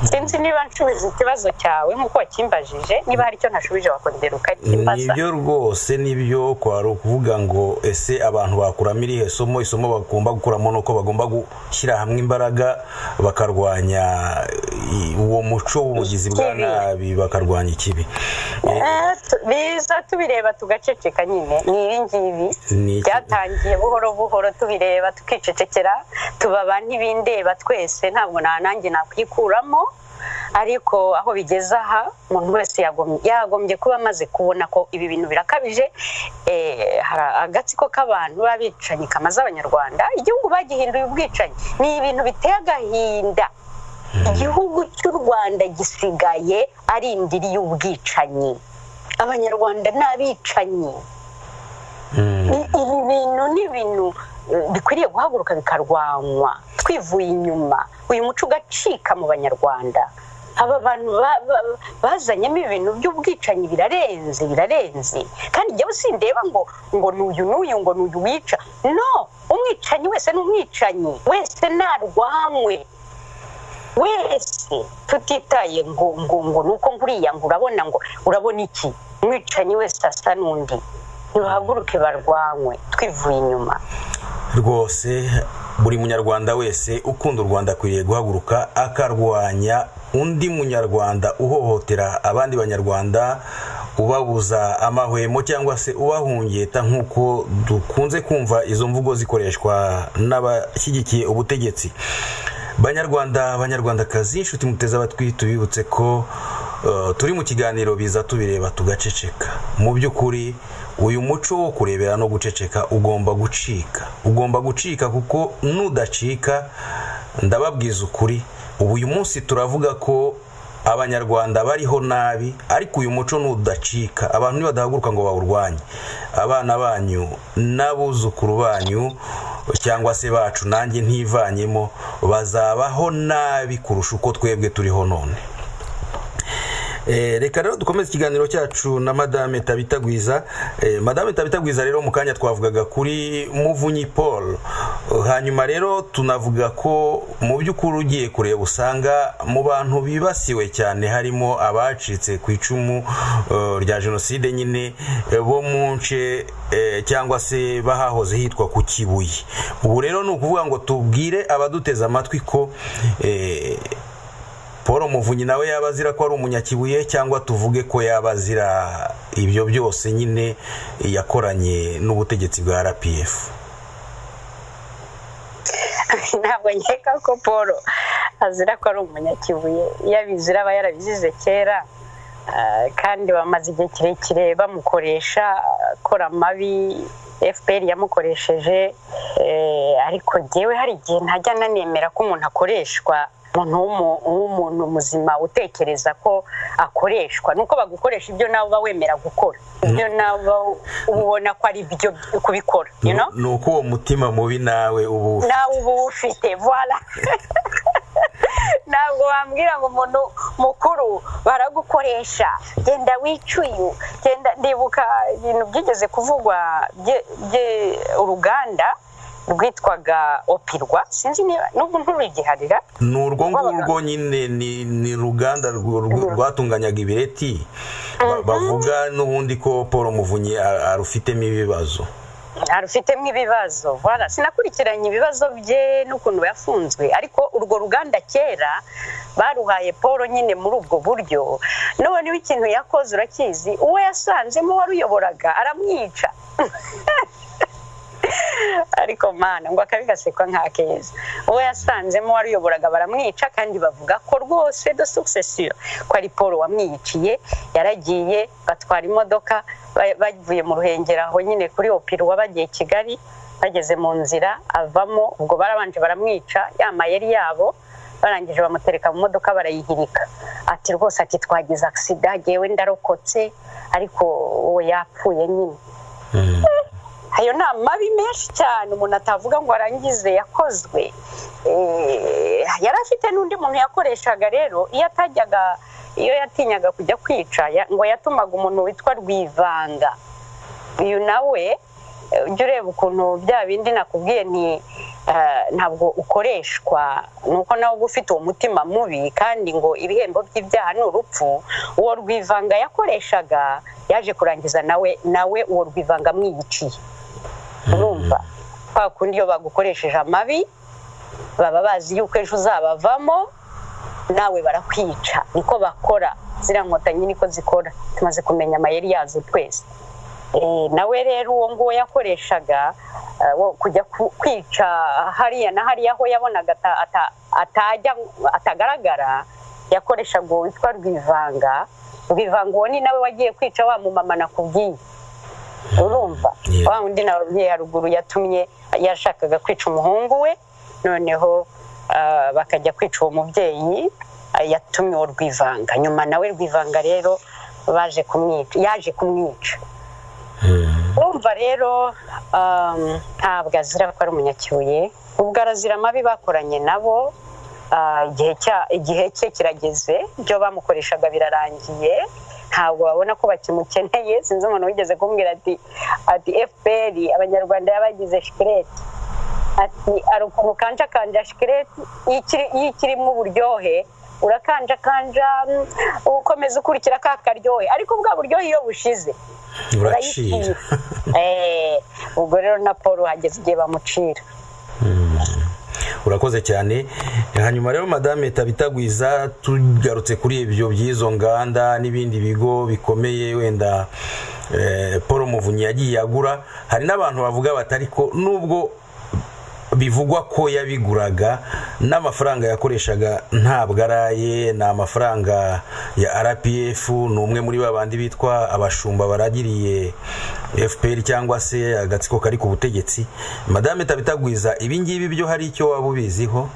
Sinzi niba nshubije ikibazo cyawe nk'uko wakimbajije, niba hari icyo ntashubije wakongera ukakimbaza. Nibyo rwose, nibyo. Kwari ukuvuga ngo ese abantu bakuramo irihe somo? Isomo bagomba gukuramo ni uko bagomba gushyira hamwe imbaraga bakarwanya uwo muco w'ubugizi bwa nabi, bakarwanya ikibi. Biza tubireba tugaceceka nyine, ni ibi ngibi byatangiye buhoro buhoro, tubireba tukicecekera, tubaba ntibindeba twese, ntabwo nanjye nakwikuramo. Ariko aho bigeze aha, umuntu wese yagombye kuba amaze kubona ko ibi bintu birakabije. Hari agatsiko k'abantu b'abicanyi kamaze Abanyarwanda, igihugu bagihinduye ubwicanyi. Ni ibintu biteye agahinda. Igihugu cy'u Rwanda gisigaye ari indiri y'ubwicanyi. Abanyarwanda ni abicanyi. Ibi bintu ni ibintu bikwiriye guhaguruka bikarwanywa twivuye inyuma, uyu muco ugacika mu Banyarwanda. Aba bantu bazanyemo ibintu by'ubwicanyi birarenze, birarenze. Kandi njyewe sindeba ngo n'uyu n'uyu ngo n'uyu wica. No, umwicanyi wese ni umwicanyi, wese narwanywe, wese tutitaye ngo ngo ngo nuko nguriya ngo urabona ngo urabona iki. Umwicanyi wese asa n'undi, nibahaguruke barwanywe twivuye inyuma. Rwose buri munyarwanda wese ukunda u Rwanda akwiriye guhaguruka akarwanya undi munyarwanda uhohotera abandi banyarwanda, ubabuza amahwemo cyangwa se ubahungeta, nk'uko dukunze kumva izo mvugo zikoreshwa n'abashyigikiye ubutegetsi. Banyarwanda, banyarwandakazi, inshuti muteze abatwi, tubibutse ko turi mu kiganiro biza tubireba tugaceceka. Mu by'ukuri uyu muco wo kurebera no guceceka ugomba gucika, ugomba gucika, kuko nudacika, ndababwiza ukuri, ubu uyu munsi turavuga ko Abanyarwanda bariho nabi, ariko uyu muco nudacika, abantu nibadahaguruka ngo bawurwanye, abana banyu n'abuzukuru banyu cyangwa se bacu, nanjye ntivanyemo, bazabaho nabi kurusha uko twebwe turiho none. Reka rero dukomeze ikiganiro cyacu na Madame Tabita Gwiza. Madame Tabita Gwiza rero mu kanya twavugaga kuri Muvunyi Paul, hanyuma rero tunavuga ko mu by'ukuri ugiye kureba usanga mu bantu bibasiwe cyane harimo abacitse ku icumu rya jenoside nyine bo mu nce cyangwa se bahahoze hitwa ku Kibuye. Ubu rero ni ukuvuga ngo tubwire abaduteze amatwi ko Paul Muvunyi nawe yaba azira ko ari umunyakibuye, cyangwa tuvuge ko yaba azira ibyo byose nyine yakoranye n'ubutegetsi bwa RPF. Ntabwo nkeka ko Paul azira ko ari umunyakibuye, iyo abizira aba yarabizize kera, kandi bamaze igihe kirekire bamukoresha akora amabi FPR yamukoresheje. Ariko jyewe hari igihe ntajya nanemera ko umuntu akoreshwa, umuntu w'umuntu muzima utekereza ko akoreshwa, nuko bagukoresha ibyo nawe uba wemera gukora, ibyo nawe ubona ko ari byo kubikora, you know? Nuko uwo mutima mubi nawe ubu ufite, voilà. Ntabwo wambwira ngo umuntu mukuru baragukoresha, genda wicuye, genda. Ndibuka ibintu byigeze kuvugwa uruganda rwitwaga Opirwa, sinzi niba n'ubu nturugiharira. Ni urwo ngurwo nyine, ni ruganda rwatunganyaga ibireti, bavuga n'ubundi ko Paul Muvunyi arufitemo ibibazo. Arufitemo ibibazo, voilà. Sinakurikiranye ibibazo bye n'ukuntu yafunzwe, ariko urwo ruganda kera baruhaye Paul nyine muri ubwo buryo. Noneho ikintu yakoze urakizi, uwo yasanzemo waruyoboraga aramwica. Ariko mana ngo akabi gasekwa nk'akeza, uwo yasanzemo waruyoboraga baramwica, kandi bavuga ko rwose de succession ko ari Paul wamwiciye. Yaragiye batwara imodoka bavuye mu Ruhengeri aho nyine kuri Opirwa bagiye Kigali, bageze mu nzira avamo, ubwo barabanje baramwica ya mayeri yabo, barangije bamutereka mu modoka barayihirika. Ati rwose ati twagize accident, jewe ndarokotse, ariko uwo yapfuye nyine. Ayo ni amabi menshi cyane umuntu atavuga ngo arangize yakozwe. Yari afite n'undi muntu yakoreshaga rero, iyo atajyaga, iyo yatinyaga kujya kwica, ngo yatumaga umuntu witwa Rwivanga. Uyu nawe ujya ureba ukuntu bya bindi nakubwiye ni Ntabwo ukoreshwa nuko nawe uba ufite uwo mutima mubi, kandi ngo ibihembo by'ibyaha ni urupfu. Uwo Rwivanga yakoreshaga yaje kurangiza nawe uwo Rwivanga amwiyiciye. Urumva kwa kundi iyo bagukoresheje amabi baba bazi yuko ejo uzabavamo, nawe barakwica. Niko bakora, ziriya nkotanyi niko zikora, tumaze kumenya amayeri yazo twese. Nawe rero uwo nguwo yakoreshaga kujya kwica hariya na hariya aho yabonaga atajya atagaragara, yakoreshaga uwo witwa Rwivanga. Rwivanga uwo ni nawe wagiye kwica wa mumama nakubwiye. Urumva wa undi nababwiye haruguru yatumye yashakaga kwica umuhungu we, noneho bakajya kwica uwo mubyeyi yatumye uwo Rwivanga. Nyuma nawe Rwivanga rero baje kumwica, yaje kumwica. Urumva rero ntabwo azira ko ari umunyakibuye, ubwo arazira amabi bakoranye nabo. Igihe cye kirageze, ibyo bamukoreshaga birarangiye, ntabwo babona ko bakimukeneye. Sinzi umuntu wigeze kumbwira ati FPR abanyarwanda yabagize shikireti, ati ari ukuntu kanjakanja shikireti iyo ikirimo uburyohe urakanjakanja ukomeza ukurikira ka karyohe, ariko bwa buryohe iyo bushize uracira. Ubwo rero na Paul hageze igihe bamucira. Urakoze cyane. Hanyuma rero Madame Tabitagwiza, tugarutse kuri ibyo by'izo nganda n'ibindi bigo bikomeye wenda Paul Muvunyi yagiye agura, hari n'abantu bavuga batari ko nubwo bivugwa ko yabiguraga n'amafaranga yakoreshaga ntabwo araye, ni amafaranga ya RPF, ni umwe muri babandi bitwa abashumba baragiriye FPR cyangwa se agatsiko kari ku butegetsi. Madame Tabitagwiza, ibi ngibi byo hari icyo waba ubiziho?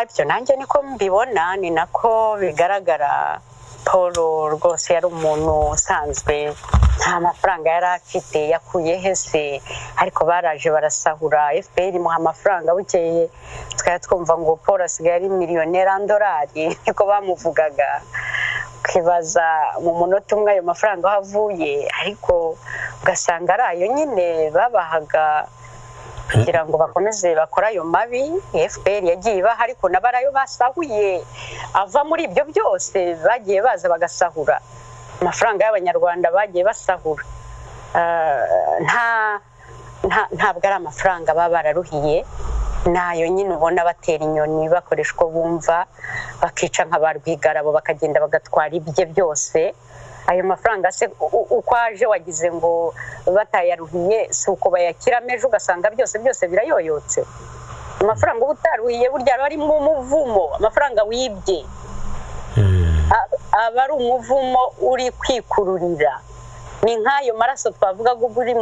Ibyo nanjye niko mbibona, ni nako bigaragara. Paul rwose yari umuntu usanzwe, nta mafaranga yari afite, yakuye hese, ariko baraje barasahura. FPR imuha amafaranga, bukeye twari twumva ngo Paul asigaye ari miliyoneri andorari, niko bamuvugaga. Ukibaza mu munota umwe ayo mafaranga aho avuye, ariko ugasanga ari ayo nyine babahaga kugira ngo bakomeze bakore ayo mabi. FPR yagiye ibaha, ariko nabo ari ayo basahuye ava muri ibyo byose. Bagiye baza bagasahura amafaranga y'abanyarwanda, bagiye basahura. Ntabwo ari amafaranga baba bararuhiye, nayo nyine ubona batera inyoni, bakoresha uko bumva, bakica nka ba Rwigarabo, bakagenda bagatwara ibye byose. Ayo mafaranga se uko aje wagize ngo batayaruhiye, si uko bayakiramo ejo ugasanga byose byose birayoyotse. Amafaranga uba utaruhiye burya aba ari mu muvumo, amafaranga wibye aba ari umuvumo uri kwikururira. Ni nk'ayo maraso twavuga ko ari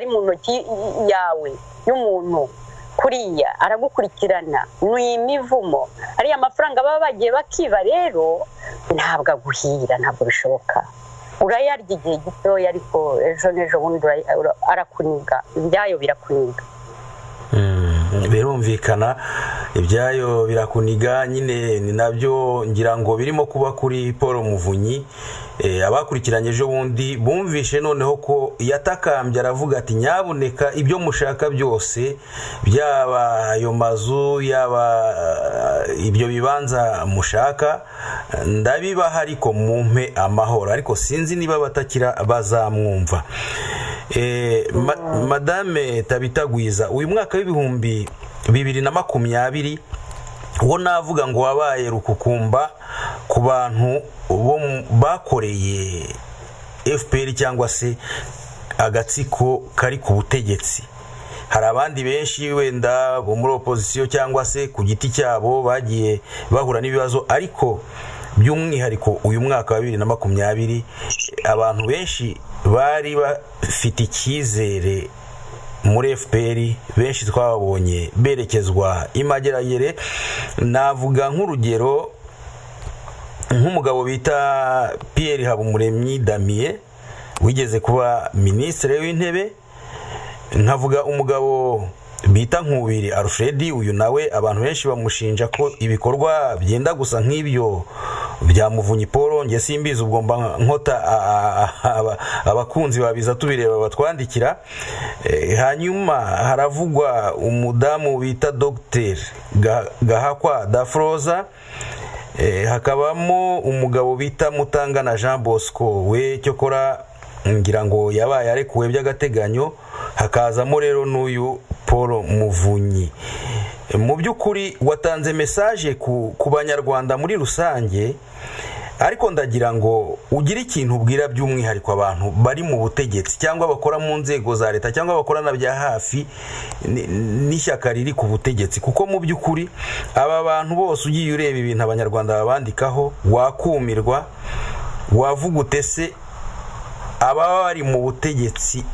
mu ntoki yawe y'umuntu, kuriya aragukurikirana, ni imivumo. Ariya mafaranga baba bagiye bakiba rero ntabwo aguhira, ntabwo bishoboka. Urayarya igihe gitoya, ariko ejo n'ejo bundi arakuniga, ibyayo birakuniga. Birumvikana, ibyayo birakuniga nyine, ni nabyo ngira ngo birimo kuba kuri Paul Muvunyi. Abakurikiranye ejo bundi bumvishe noneho ko yatakambye aravuga ati nyabuneka ibyo mushaka byose, byaba ayo mazu, yaba ibyo bibanza mushaka, ndabibaha ariko mumpe amahoro. Ariko sinzi niba batakira bazamwumva. Madame Tabitagwiza, uyu mwaka w'2020 uwo navuga ngo wabaye rukukumba ku bantu bo bakoreye FPR cyangwa se agatsiko kari ku butegetsi. Hari abandi benshi wenda bo muri opposition cyangwa se ku giti cyabo bagiye bahura n'ibibazo, ariko by'umwihariko uyu mwaka wa 2020 abantu benshi bari bafite icyizere muri FPR, benshi twababonye berekezwa imageragere. Navuga nk'urugero nk'umugabo bita Pierre Habumuremyi Damien wigeze kuba ministre w'intebe, nkavuga umugabo bita Nkubiri Alfred, uyu nawe abantu benshi bamushinja ko ibikorwa byenda gusa nk'ibyo Bya Muvunyi Paul nge simbizi, ubwo mba nkota abakunzi babiza tubireba batwandikira. Hanyuma haravugwa umudamu bita Dr Gahakwa Dafroza, hakabamo umugabo bita Mutangana Jean Bosco we cyokora ngira ngo yabaye arekuwe by'agateganyo, hakazamo rero n'uyu Paul Muvunyi. Mu by'ukuri watanze message ku banyarwanda muri rusange, ariko ndagira ngo ugire ikintu ubwira by'umwihariko abantu bari mu butegetsi cyangwa bakora mu nzego za leta cyangwa bakorana bya hafi n'ishyaka riri ku butegetsi, kuko mu by'ukuri aba bantu bose ugiye ureba ibintu abanyarwanda babandikaho wakumirwa, wavuga utese ababa bari mu butegetsi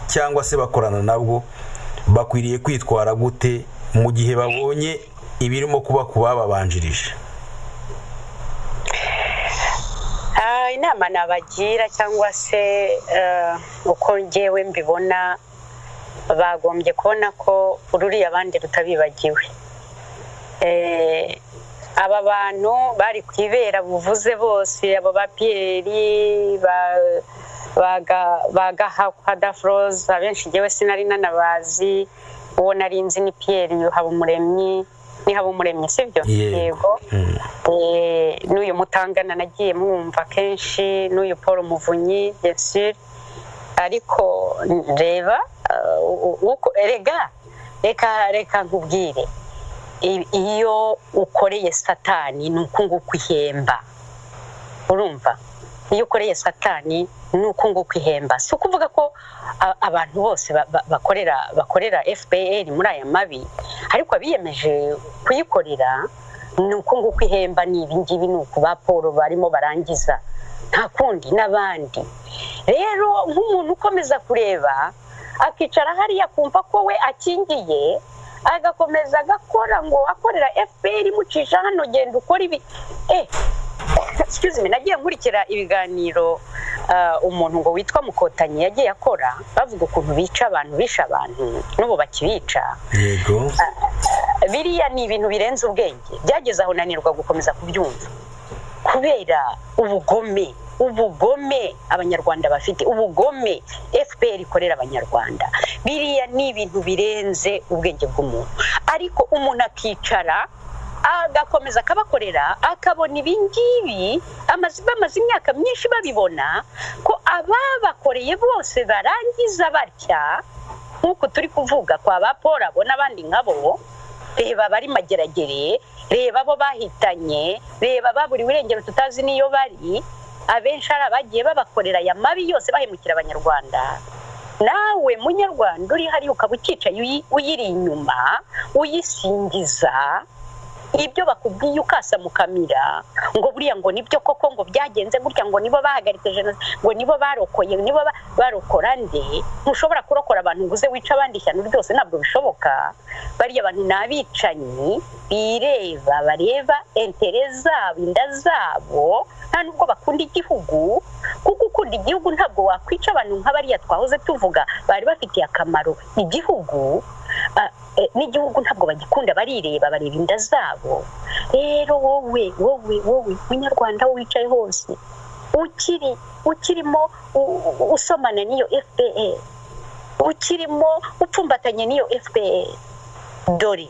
cyangwa se bakorana nabwo bakwiriye kwitwara gute mu gihe babonye ibirimo kuba kubabanjirije? Inama nabagira cyangwa se uko ngewe mbibona, bagombye kubona ko ruriya abandi rutabibagiwe. Aba bantu bari kwibera buvuze bose, abo ba Pierre ba Gahakwa Dafroza, abenshi ngewe sinari nanabazi, uwo nari nzi ni Pierre Habumuremyi, ni Habumuremyi sibyo? Yego. N'uyu Mutangana nagiye mwumva kenshi, n'uyu Paul Muvunyi bien sûr, ariko reba uko erega reka nkubwire, iyo ukoreye satani nuko nguko ihemba. Urumva, iyo ukoreye satani nuko nguko ihemba. Si ukuvuga ko abantu bose bakorera FPR muri aya mabi, ariko abiyemeje kuyikorera nuko nguko ihemba. Ni ibi ngibi, nuko ba Paul barimo barangiza, nta kundi n'abandi. Rero nk'umuntu ukomeza kureba akicara hariya kumva ko we akingiye, agakomeza agakora ngo akorera FPR imucisha hano, genda ukora ibi. Excuse me, nagiye nkurikira ibiganiro umuntu ngo witwa Mukotanyi yagiye akora, bavuga ukuntu bica abantu, bisha abantu n'ubu bakibica. Yego. Biriya ni ibintu birenze ubwenge, byageze aho nanirwa gukomeza kubyumva kubera ubugome abanyarwanda bafite, ubugome FPR ikorera abanyarwanda. Biriya ni ibintu birenze ubwenge bw'umuntu, ariko umuntu akicara agakomeza akabakorera, akabona ibingibi bamaze imyaka myinshi babibona ko ababakoreye bose barangiza batya, nk'uko turi kuvuga kwa ba Paul abo n'abandi nkabo. Reba bari mageragere, reba abo bahitanye, reba baburiwe irengero tutazi niyo bari, abenshi ari abagiye babakorera aya mabi yose bahemukira abanyarwanda. Nawe munyarwanda uri hari ukaba ukicaye uyiri inyuma uyisingiza ibyo bakubwiye ukasa mukamira ngo buriya ngo nibyo koko, ngo byagenze gutya, ngo nibo bahagaritse jenoside, ngo nibo barokoye, nibo barokora nde? Ntushobora kurokora abantu ngo uze wica abandi ishyano ryose, ntabwo bishoboka. Bariya abantu n'abicanyi bireba, bareba intere zabo, inda zabo, nta nubwo bakunda igihugu, kuko ukunda igihugu ntabwo wakwica abantu nk'abariya twahoze tuvuga bari bafitiye akamaro igihugu. N'igihugu ntabwo bagikunda, barireba, bareba inda zabo. Rero wowe munyarwanda wicaye hose ukirimo usomana n'iyo FPR, ukirimo upfumbatanye n'iyo FPR, dore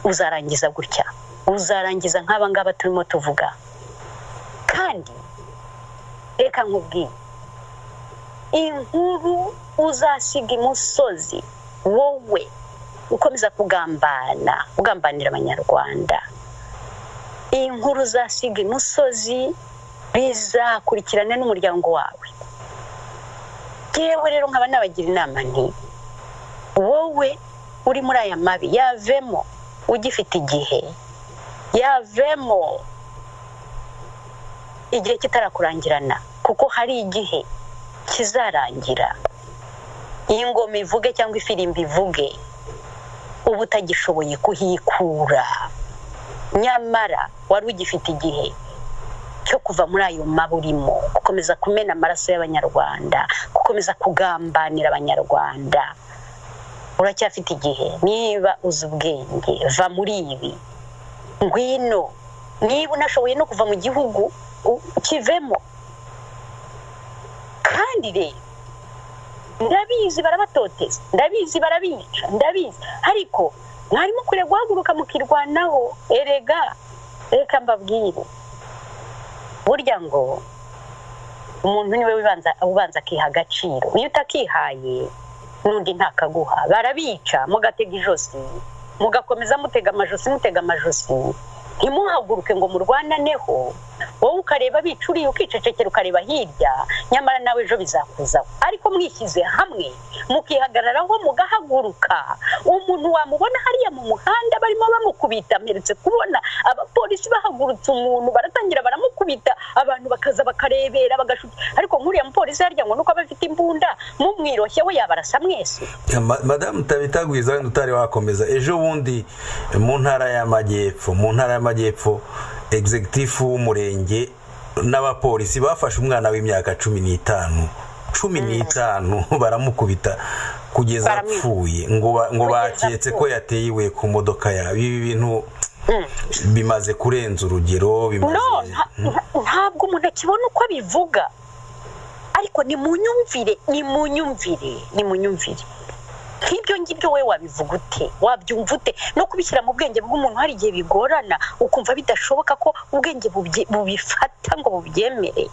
uzarangiza gutya, uzarangiza nk'aba ngaba turimo tuvuga. Kandi reka nkubwire, inkuru uzasiga imusozi wowe ukomeza kugambana, ugambanira abanyarwanda, inkuru uzasiga imusozi bizakurikirana n'umuryango wawe. Yewe rero nkaba nabagira inama nti wowe uri muri aya mabi yavemo ugifite igihe, yavemo igihe kitarakurangirana, kuko hari igihe kizarangira iyi ngoma ivuge cyangwa ifirimbi ivuge uba utagishoboye kuhikura. Nyamara wari ugifite igihe cyo kuva muri ayo maburimo, gukomeza kumena amaraso y'abanyarwanda, gukomeza kugambanira abanyarwanda. Uracyafite igihe, niba uzi ubwenge va muri ibi, ngwino Niba unashoboye no kuva mu gihugu kivemo. Kandi rero ndabizi barabatoteza, ndabizi barabica, ndabizi, ariko mwarimo kure guhaguruka mukirwanaho. Erega reka mbabwire, burya ngo umuntu niwe ubanza akiha agaciro. Iyo utakihaye n'undi ntakaguha. Barabica mugatega ijosi, mugakomeza mutega amajosi, mutega amajosi, ntimuhaguruke ngo murwananeho. Wowe ukareba bicuriye ukicecekera, ukareba hirya, nyamara nawe ejo bizakuzaho. Ariko mwishyize hamwe mukihagararaho mugahaguruka, umuntu wamubona hariya mu muhanda barimo bamukubita. Mperutse kubona abapolisi bahagurutse umuntu baratangira baramukubita, abantu bakaza bakarebera bagashuka. Ariko nk'uriya mupolisi harya ngo nuko aba afite imbunda, mumwiroshye we yabarasa mwese. Madamu Tabita Gwiza, wenda utari wakomeza, ejo bundi mu ntara y'Amajyepfo, mu ntara y'Amajyepfo, executive w'umurenge n'abapolisi bafashe umwana w'imyaka 15 baramukubita kugeza apfuye, ngo baketse ko yateye iwe ku modoka yabo. Ibi bintu bimaze kurenza urugero, bimaze. Ntabwo umuntu akibona uko abivuga, ariko ni munyumvire, ni munyumvire, ni munyumvire. Nk'ibyo ngibyo we wabivuga ute? Wabyumva ute? No kubishyira mu bwenge bw'umuntu hari igihe bigorana, ukumva bidashoboka ko ubwenge bubifata ngo bubyemere.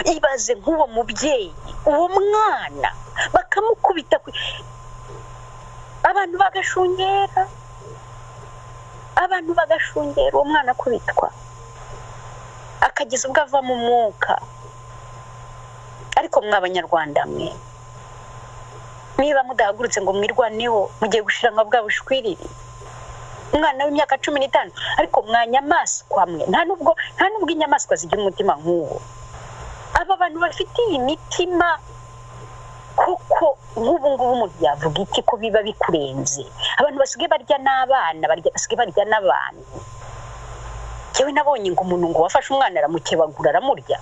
Ibaze nk'uwo mubyeyi, uwo mwana bakamukubita, abantu bagashungera, abantu bagashungera uwo mwana akubitwa akageza ubwo ava mu mwuka. Ariko mwa Abanyarwanda mwe, niba mudahagurutse ngo mwirwaneho, mugiye gushira nka bwa bushwiriri. Umwana w'imyaka 15, ariko mwanyamaswa mwe, nta nubwo inyamaswa zigira umutima nk'uwo. Aba bantu bafite iyi mitima koko, nk'ubu ngubu umuntu yavuga iki ko biba bikurenze? Abantu basigaye barya n'abana, basigaye barya n'abantu. Yewe nabonye ngo umuntu ngo wafashe umwana aramukebagura aramurya.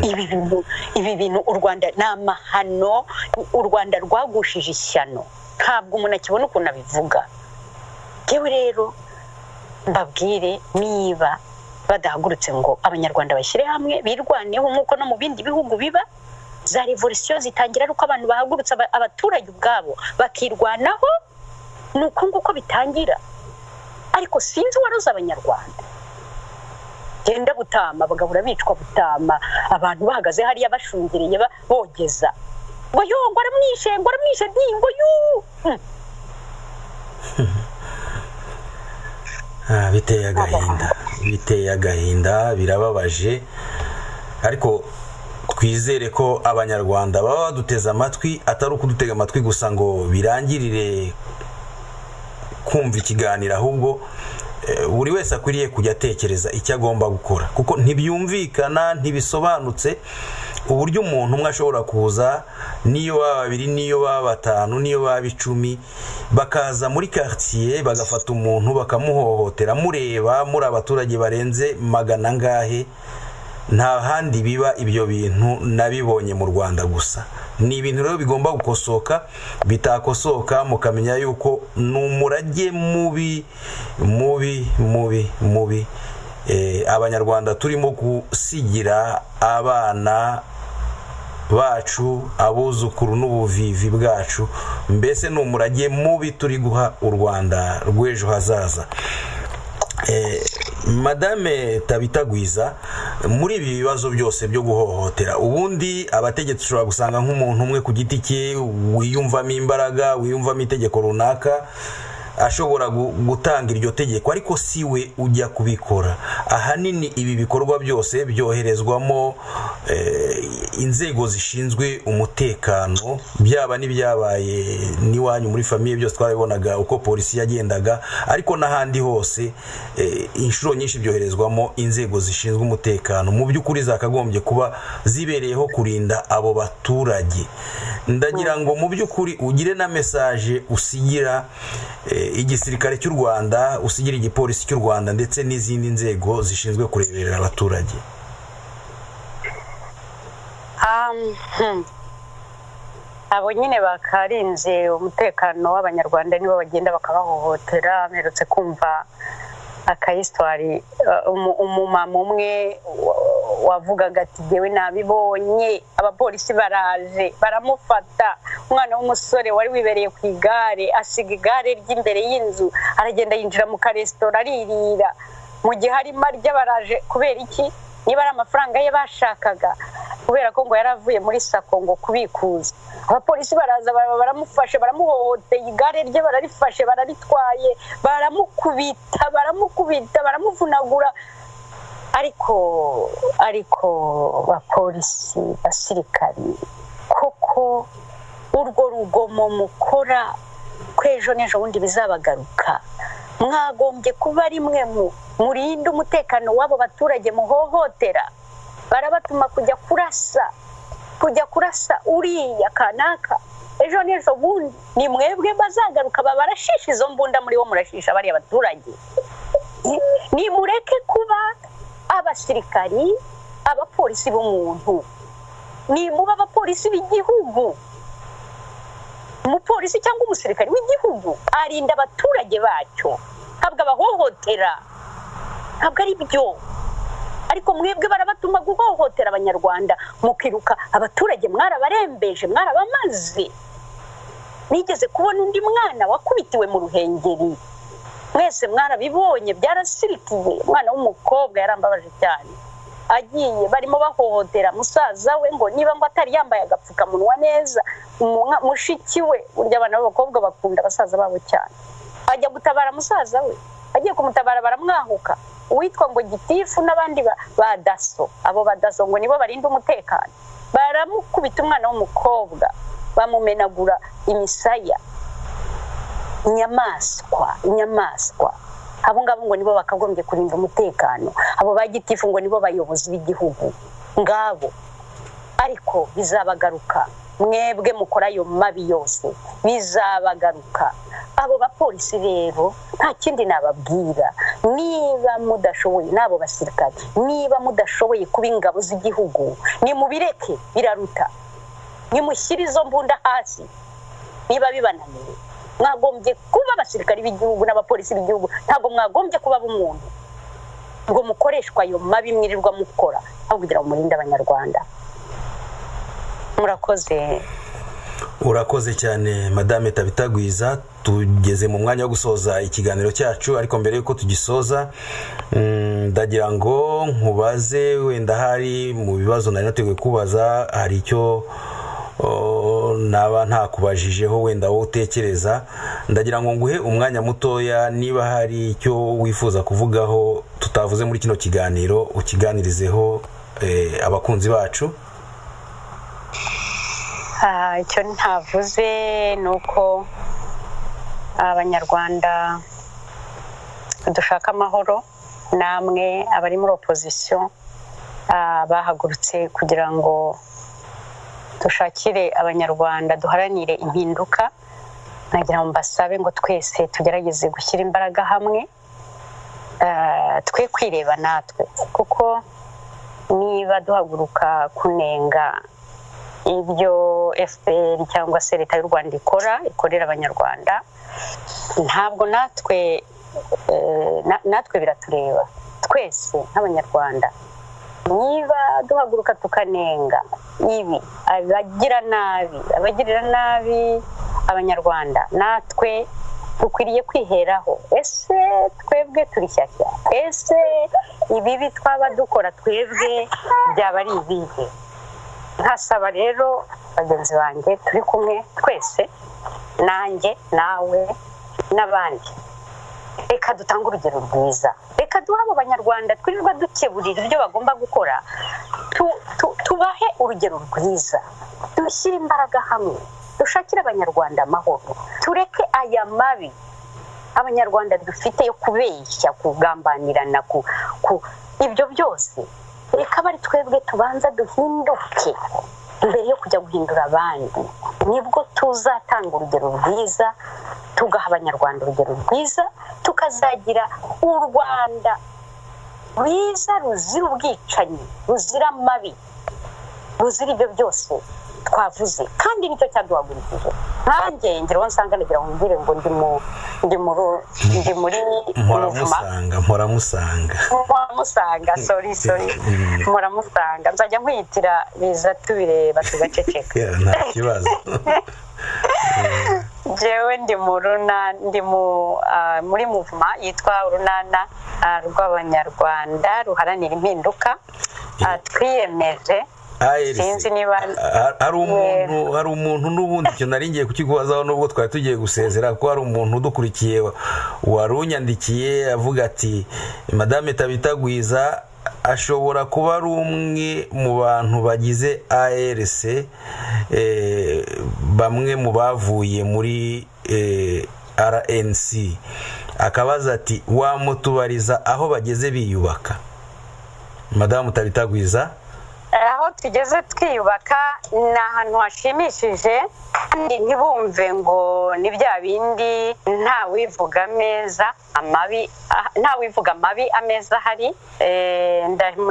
Ibi bintu u Rwanda ni amahano, u Rwanda rwagushije ishyano, ntabwo umuntu akibona ukuntu abivuga. Yewe rero mbabwire, niba badahagurutse ngo Abanyarwanda bashyire hamwe birwaneho nk'uko no mu bindi bihugu biba, za revolution zitangira ari uko abantu bahagurutse, abaturage ubwabo bakirwanaho, ni uko nguko bitangira. Ariko sinzi uwaroza Abanyarwanda. Genda Butama, bagahora bicwa Butama, abantu bahagaze hariya bashungiriye bogeza ngo yo ngo aramwishe, ngo aramwishe di, ngo yu. Biteye agahinda, biteye agahinda, birababaje. Ariko twizere ko Abanyarwanda baba baduteze amatwi, atari ukudutega amatwi gusa ngo birangirire kumva ikiganiro, ahubwo buri wese akwiriye kujya atekereza icyo agomba gukora, kuko ntibyumvikana, ntibisobanutse uburyo umuntu umwe ashobora kuza, niyo baba babiri, niyo baba batanu, niyo baba 10, bakaza muri quartier bagafata umuntu bakamuhohotera, mureba muri abaturage barenze 400 angahe. Nta handi biba ibyo bintu, nabibonye mu Rwanda gusa. Ni ibintu rero bigomba gukosoka, bitakosoka mukamenya yuko ni umurage mubi mubi mubi mubi Abanyarwanda turimo gusigira abana bacu, abuzukuru n'ubuvivi bwacu. Mbese ni umurage mubi turi guha u Rwanda rw'ejo hazaza. Madame Tabita Gwiza, muri ibi bibazo byose byo guhohotera, ubundi abategetsi ushobora gusanga nk'umuntu umwe ku giti cye wiyumvamo imbaraga, wiyumvamo itegeko runaka, ashobora gutanga iryo tegeko, ariko si we ujya kubikora. Ahanini ibi bikorwa byose byoherezwamo inzego zishinzwe umutekano, byaba n'ibyabaye n'iwanyu muri famille byose twarabibonaga uko polisi yagendaga, ariko n'ahandi hose inshuro nyinshi byoherezwamo inzego zishinzwe umutekano, mu by'ukuri zakagombye kuba zibereyeho kurinda abo baturage. Ndagira ngo mu by'ukuri ugire na message usigira igisirikare cy'u Rwanda, usigira igipolisi cy'u Rwanda ndetse n'izindi nzego zishinzwe kureberera abaturage. Abo nyine bakarinze umutekano w'Abanyarwanda nibo bagenda bakabahohotera. Mperutse kumva Akayisitwari umumama umwe wavugaga ati jyewe nabibonye, abapolisi baraje baramufata, umwana w'umusore wari wibereye ku igare asiga igare ry'imbere y'inzu aragenda yinjira mu karesitora aririra, mu gihe arimo arya baraje. Kubera iki? Niba ari amafaranga ye bashakaga, kubera ko ngo yaravuye muri sako ngo kubikuza, abapolisi baraza baramufashe, baramuhohoteye, igare rye bararifashe, bararitwaye, baramukubita, baramukubita, baramuvunagura. Ariko bapolisi, basirikari, koko urwo rugomo mukora kwejo n'ejo bundi bizabagaruka. Mwagombye kuba rimwe murinde umutekano w'abo baturage muhohotera. Barabatuma kujya kurasa, kujya kurasa uriya kanaka, ejo n'ejo bundi ni mwebwe bazagaruka babarashisha izo mbunda muri bo murashisha bariya baturage. Nimureke kuba abasirikari, abapolisi b'umuntu, nimuba abapolisi b'igihugu. Umupolisi cyangwa umusirikari w'igihugu arinda abaturage bacyo, ntabwo abahohotera, ntabwo ari byo. Ariko mwebwe barabatuma guhohotera abanyarwanda, mukiruka abaturage mwarabarembeje, mwarabamaze. Nigeze kubona undi mwana wakubitiwe mu Ruhengeri, mwese mwarabibonye, byarasirikiye. Umwana w'umukobwa yarambabaje cyane, agiye barimo bahohotera musaza we ngo niba ngo atari yambaye agapfukamunwa neza, mushiki we, burya abana b'abakobwa bakunda basaza babo cyane, ajya gutabara musaza we, agiye kumutabara baramwahuka. Uwitwa ngo gitifu n'abandi ba daso, abo ba daso ngo nibo barinda umutekano, baramukubita umwana w'umukobwa, bamumenagura imisaya. Inyamaswa, inyamaswa. Abo ngabo ngo nibo bakagombye kurinda umutekano, abo ba gitifu ngo nibo bayobozi b'igihugu ngabo. Ariko bizabagaruka, mwebwe mukora ayo mabi yose bizabagaruka. Abo bapolisi rero nta kindi nababwira, niba mudashoboye, n'abo basirikare, niba mudashoboye kuba ingabo z'igihugu, nimubireke, biraruta. Nimushyire izo mbunda hasi niba bibananiye. Mwagombye kuba abasirikari b'igihugu n'abapolisi b'igihugu, ntabwo mwagombye kuba b'umuntu ngo mukoreshwa ayo mabi mwirirwa mukora, aho kugira ngo murinde abanyarwanda. Murakoze. Urakoze cyane Madame Tabitagwiza. Tugeze mu mwanya wo gusoza ikiganiro cyacu, ariko mbere yuko tugisoza ndagira ngo nkubaze, wenda hari mu bibazo nari nateguye kubaza hari icyo naba ntakubajijeho wenda wowe utekereza. Ndagira ngo nguhe umwanya mutoya, niba hari icyo wifuza kuvugaho tutavuze muri kino kiganiro ukiganirizeho abakunzi bacu. Icyo ntavuze ni uko abanyarwanda dushaka amahoro, namwe abari muri opposition bahagurutse kugira ngo dushakire abanyarwanda, duharanire impinduka. Nagira ngo mbasabe ngo twese tugerageze gushyira imbaraga hamwe, twe kwireba natwe, kuko niba duhaguruka kunenga ibyo FPR cyangwa se leta y'u Rwanda ikora, ikorera abanyarwanda, ntabwo natwe natwe biratureba twese nk'abanyarwanda. Niba duhaguruka tukanenga ibi, abagira nabi, abagirira nabi abanyarwanda, natwe dukwiriye kwiheraho. Ese twebwe turi shyashya? Ese ibibi twaba dukora twebwe byaba ari ibihe? Nkasaba rero bagenzi banjye turi kumwe twese, nanjye nawe n'abandi, reka dutange urugero rwiza, reka duhe abo banyarwanda twirirwa dukeburira ibyo bagomba gukora, tubahe urugero rwiza, dushyire imbaraga hamwe, dushakire abanyarwanda amahoro, tureke aya mabi abanyarwanda dufite yo kubeshya, kugambanirana, ibyo byose. Reka bari twebwe tubanza duhinduke mbere yo kujya guhindura abandi, nibwo tuzatanga urugero rwiza, tugaha abanyarwanda urugero rwiza, tukazagira u Rwanda rwiza ruzira ubwicanyi, ruzira amabi, ruzira ibyo byose twavuze, kandi nicyo cyaduhagurukije. Nkanjye ngira uwo nsanga, nagira ngo mbwire ngo ndi muri mpora musanga, sorry mpora musanga, nzajya nkwitira biza tubireba tugaceceka, nta kibazo. Jewe ndi muri muvuma yitwa Urunana rw'Abanyarwanda ruharanira impinduka. Twiyemeje. Sinzi niba hari umuntu n'ubundi icyo nari ngiye kukikubazaho nubwo twari tugiye gusezera, kuko hari umuntu udukurikiye warunyandikiye avuga ati Madame Tabita Gwiza ashobora kuba ari umwe mu bantu bagize ARC, bamwe mu bavuye muri RNC, akabaza ati wamutubariza aho bageze biyubaka. Madame Tabita Gwiza, aho tugeze twiyubaka ni ahantu hashimishije, kandi ntibumve ngo ni bya bindi nta wivuga ameza amabi, nta wivuga amabi ameza ahari.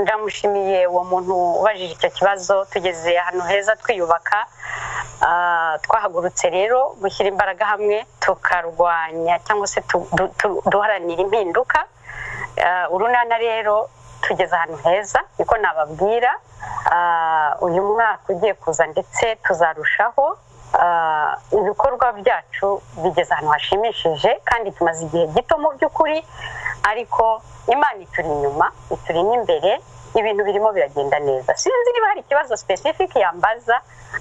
Ndamushimiye uwo muntu ubajije icyo kibazo. Tugeze ahantu heza twiyubaka. Twahagurutse rero gushyira imbaraga hamwe tukarwanya cyangwa se duharanira impinduka. Urunana rero tugeze ahantu heza, niko nababwira. Uyu mwaka ugiye kuza ndetse tuzarushaho. Ibikorwa byacu bigeze ahantu hashimishije, kandi tumaze igihe gito mu by'ukuri, ariko Imana ituri inyuma, ituri n'imbere, ibintu birimo biragenda neza. Sinzi niba hari ikibazo specific yambaza,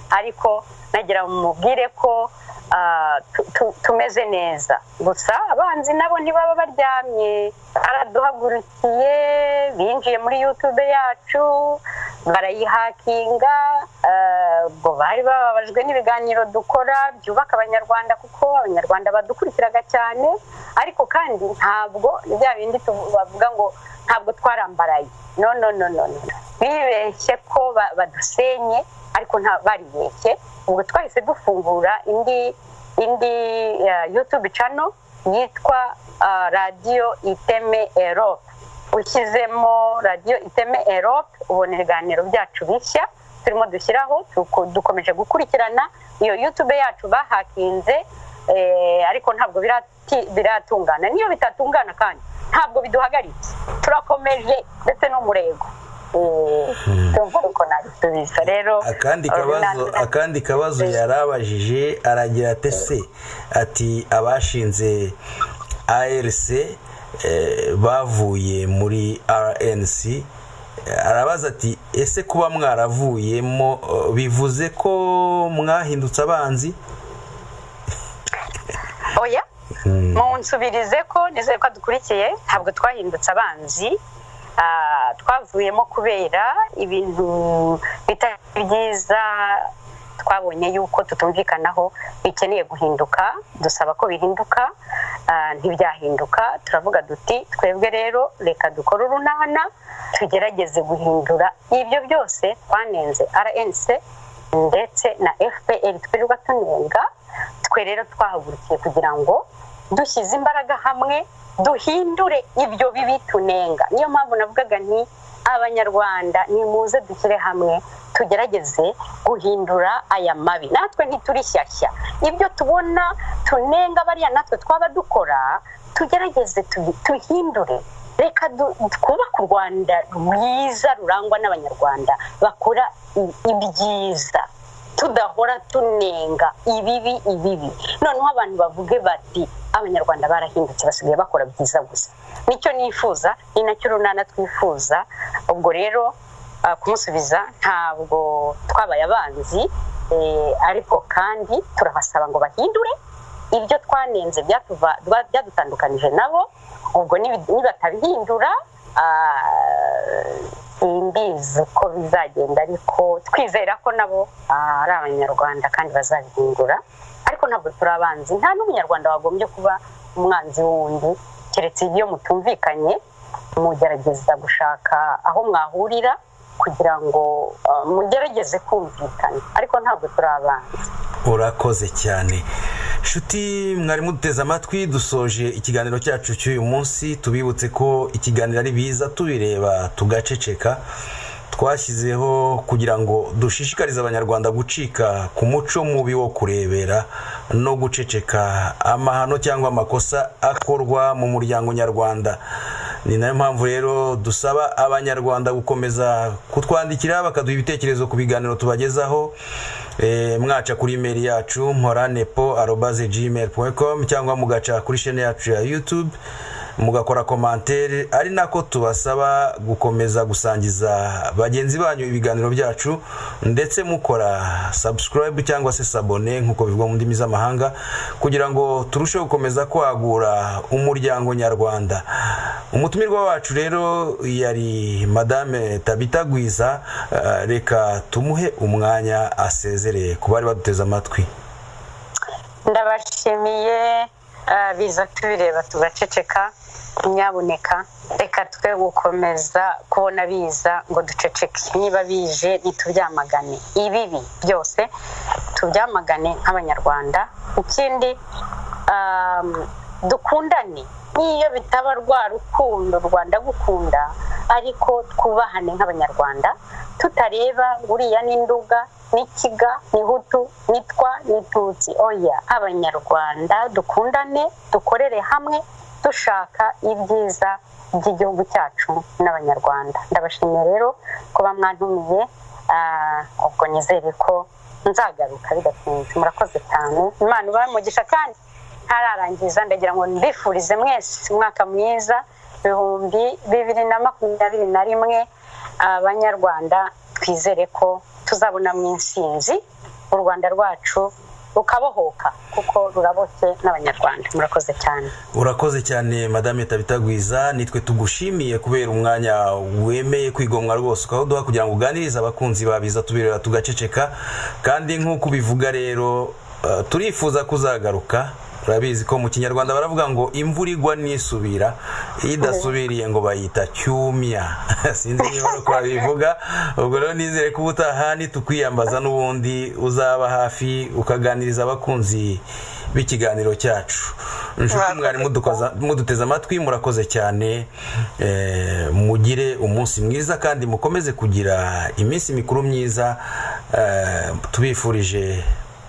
ariko nagira mubwire ko tumeze neza. Gusa abanzi nabo ntibaba baryamye, baraduhagurukiye, binjiye muri YouTube yacu barayihakinga. Ubwo bari bababajwe n'ibiganiro dukora byubaka Abanyarwanda, kuko Abanyarwanda badukurikiraga cyane, ariko kandi ntabwo bya bindi bavuga ngo ntabwo twarambaraye. No no no no, bibeshye ko badusenye, ariko nta baribeshye. Ubwo twahise dufungura indi YouTube channel yitwa Radio Iteme Europe. Ushyizemo Radio Iteme Europe ubona ibiganiro byacu bishya turimo dushyiraho, dukomeje gukurikirana iyo YouTube yacu bahakinze, ariko ntabwo biratungana. Niyo bitatungana kandi ntabwo biduhagaritse, turakomeje ndetse n'umurego. Akandi kabazo yarabajije aragira ati se, ati abashinze ARC bavuye muri RNC, arabaza ati ese kuba mwaravuyemo bivuze ko mwahindutse abanzi? Oya, munsubirize ko nizere ko dukurikiye, ntabwo twahindutse abanzi. Twavuyemo kubera ibintu bitari byiza, twabonye yuko tutumvikanaho, bikeneye guhinduka, dusaba ko bihinduka, ntibyahinduka. Turavuga duti twebwe rero reka dukore urunana, tugerageze guhindura ibyo byose twanenze RNC ndetse na FPR twirirwa tunenga. Twe rero twahagurukiye kugira ngo dushyize imbaraga hamwe duhindure ibyo bibi tunenga. Niyo mpamvu navugaga nti Abanyarwanda nimuze dushyire hamwe tugerageze guhindura aya mabi. Natwe ntituri shyashya, ibyo tubona tunenga bariya natwe twaba dukora, tugerageze tuhindure. Reka twubake u Rwanda rwiza rurangwa n'Abanyarwanda bakora ibyiza, tudahora tunenga ibibi ibibi. Noneho abantu bavuge bati Abanyarwanda barahindutse, basigaye bakora byiza gusa. Nicyo nifuza, ni nacyo Urunana twifuza. Ubwo rero kumusubiza, ntabwo twabaye abanzi, ariko kandi turabasaba ngo bahindure ibyo twanenze byadutandukanije nabo. Ubwo nibatabihindura simbizi uko bizagenda, ariko twizera ko nabo ari Abanyarwanda kandi bazabihindura. Ariko ntabwo turi abanzi, nta n'umunyarwanda wagombye kuba umwanzi wundi, keretse iyo mutumvikanye mugerageza gushaka aho mwahurira kugira ngo mugerageze kumvikana, ariko ntabwo turi abanzi. Urakoze cyane nshuti mwari muduteze amatwi. Dusoje ikiganiro cyacu cy'uyu munsi, tubibutse ko ikiganiro ari biza tubireba tugaceceka. Twashyizeho kugira ngo dushishikarize Abanyarwanda gucika ku muco mubi wo kurebera no guceceka amahano cyangwa amakosa akorwa mu muryango nyarwanda. Ni nayo mpamvu rero dusaba Abanyarwanda gukomeza kutwandikira, bakaduha ibitekerezo ku biganiro tubagezaho. Mwaca kuri email yacu mporanepo@gmail.com, cyangwa mugaca kuri chaîne yacu ya YouTube mugakora commentaire, ari nako tubasaba gukomeza gusangiza bagenzi banyu ibiganiro byacu, ndetse mukora subscribe cyangwa se s'abonner nk'uko bivugwa mu ndimi z'amahanga, kugira ngo turusheho gukomeza kwagura umuryango nyarwanda. Umutumirwa wacu rero yari Madame Tabita Gwiza. Reka tumuhe umwanya asezere ku bari baduteze amatwi. Ndabashimiye. Biza tubireba tugaceceka, nyabuneka reka twe gukomeza kubona biza ngo duceceke. Niba bije nitubyamagane, ibibi byose tubyamagane nk'Abanyarwanda. Ikindi, dukundane, n'iyo bitaba rwa rukundo Rwanda gukunda, ariko twubahane nk'Abanyarwanda, tutareba uriya n'Induga n'ikiga ni Hutu nitwa ni Tutsi. Oya, Abanyarwanda dukundane, dukorere hamwe dushaka ibyiza by'igihugu cyacu n'Abanyarwanda. Ndabashimiye rero kuba mwantumiye. Ubwo nizere ko nzagaruka bidatinze. Murakoze cyane, Imana ibahe umugisha. Kandi ntararangiza, ndagira ngo mbifurize mwese umwaka mwiza 2021. Abanyarwanda twizere ko tuzabona mu intsinzi, u Rwanda rwacu rukabohoka kuko ruraboshye n'Abanyarwanda. Murakoze cyane. Urakoze cyane, Madame Tabita Gwiza. Nitwe tugushimiye kubera umwanya wemeye kwigomwa rwose ukawuduha kugira ngo uganirize abakunzi babiza tubireba tugaceceka. Kandi nk'uko ubivuga rero, turifuza kuzagaruka. Urabizi ko mu Kinyarwanda baravuga ngo imvura igwa nisubira, iyo idasubiriye ngo bayita cyumya. Sinzi niba ari uko babivuga. Ubwo rero nizere ko ubutaha nitukwiyambaza n'ubundi uzaba hafi ukaganiriza abakunzi b'ikiganiro cyacu. Inshuti mwari muduteze amatwi, murakoze cyane. Mugire umunsi mwiza kandi mukomeze kugira iminsi mikuru myiza. Tubifurije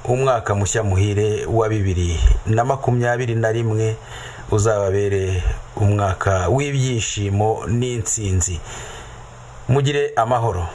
umwaka mushya muhire wa 2021, uzababere umwaka w'ibyishimo n'intsinzi. Mugire amahoro.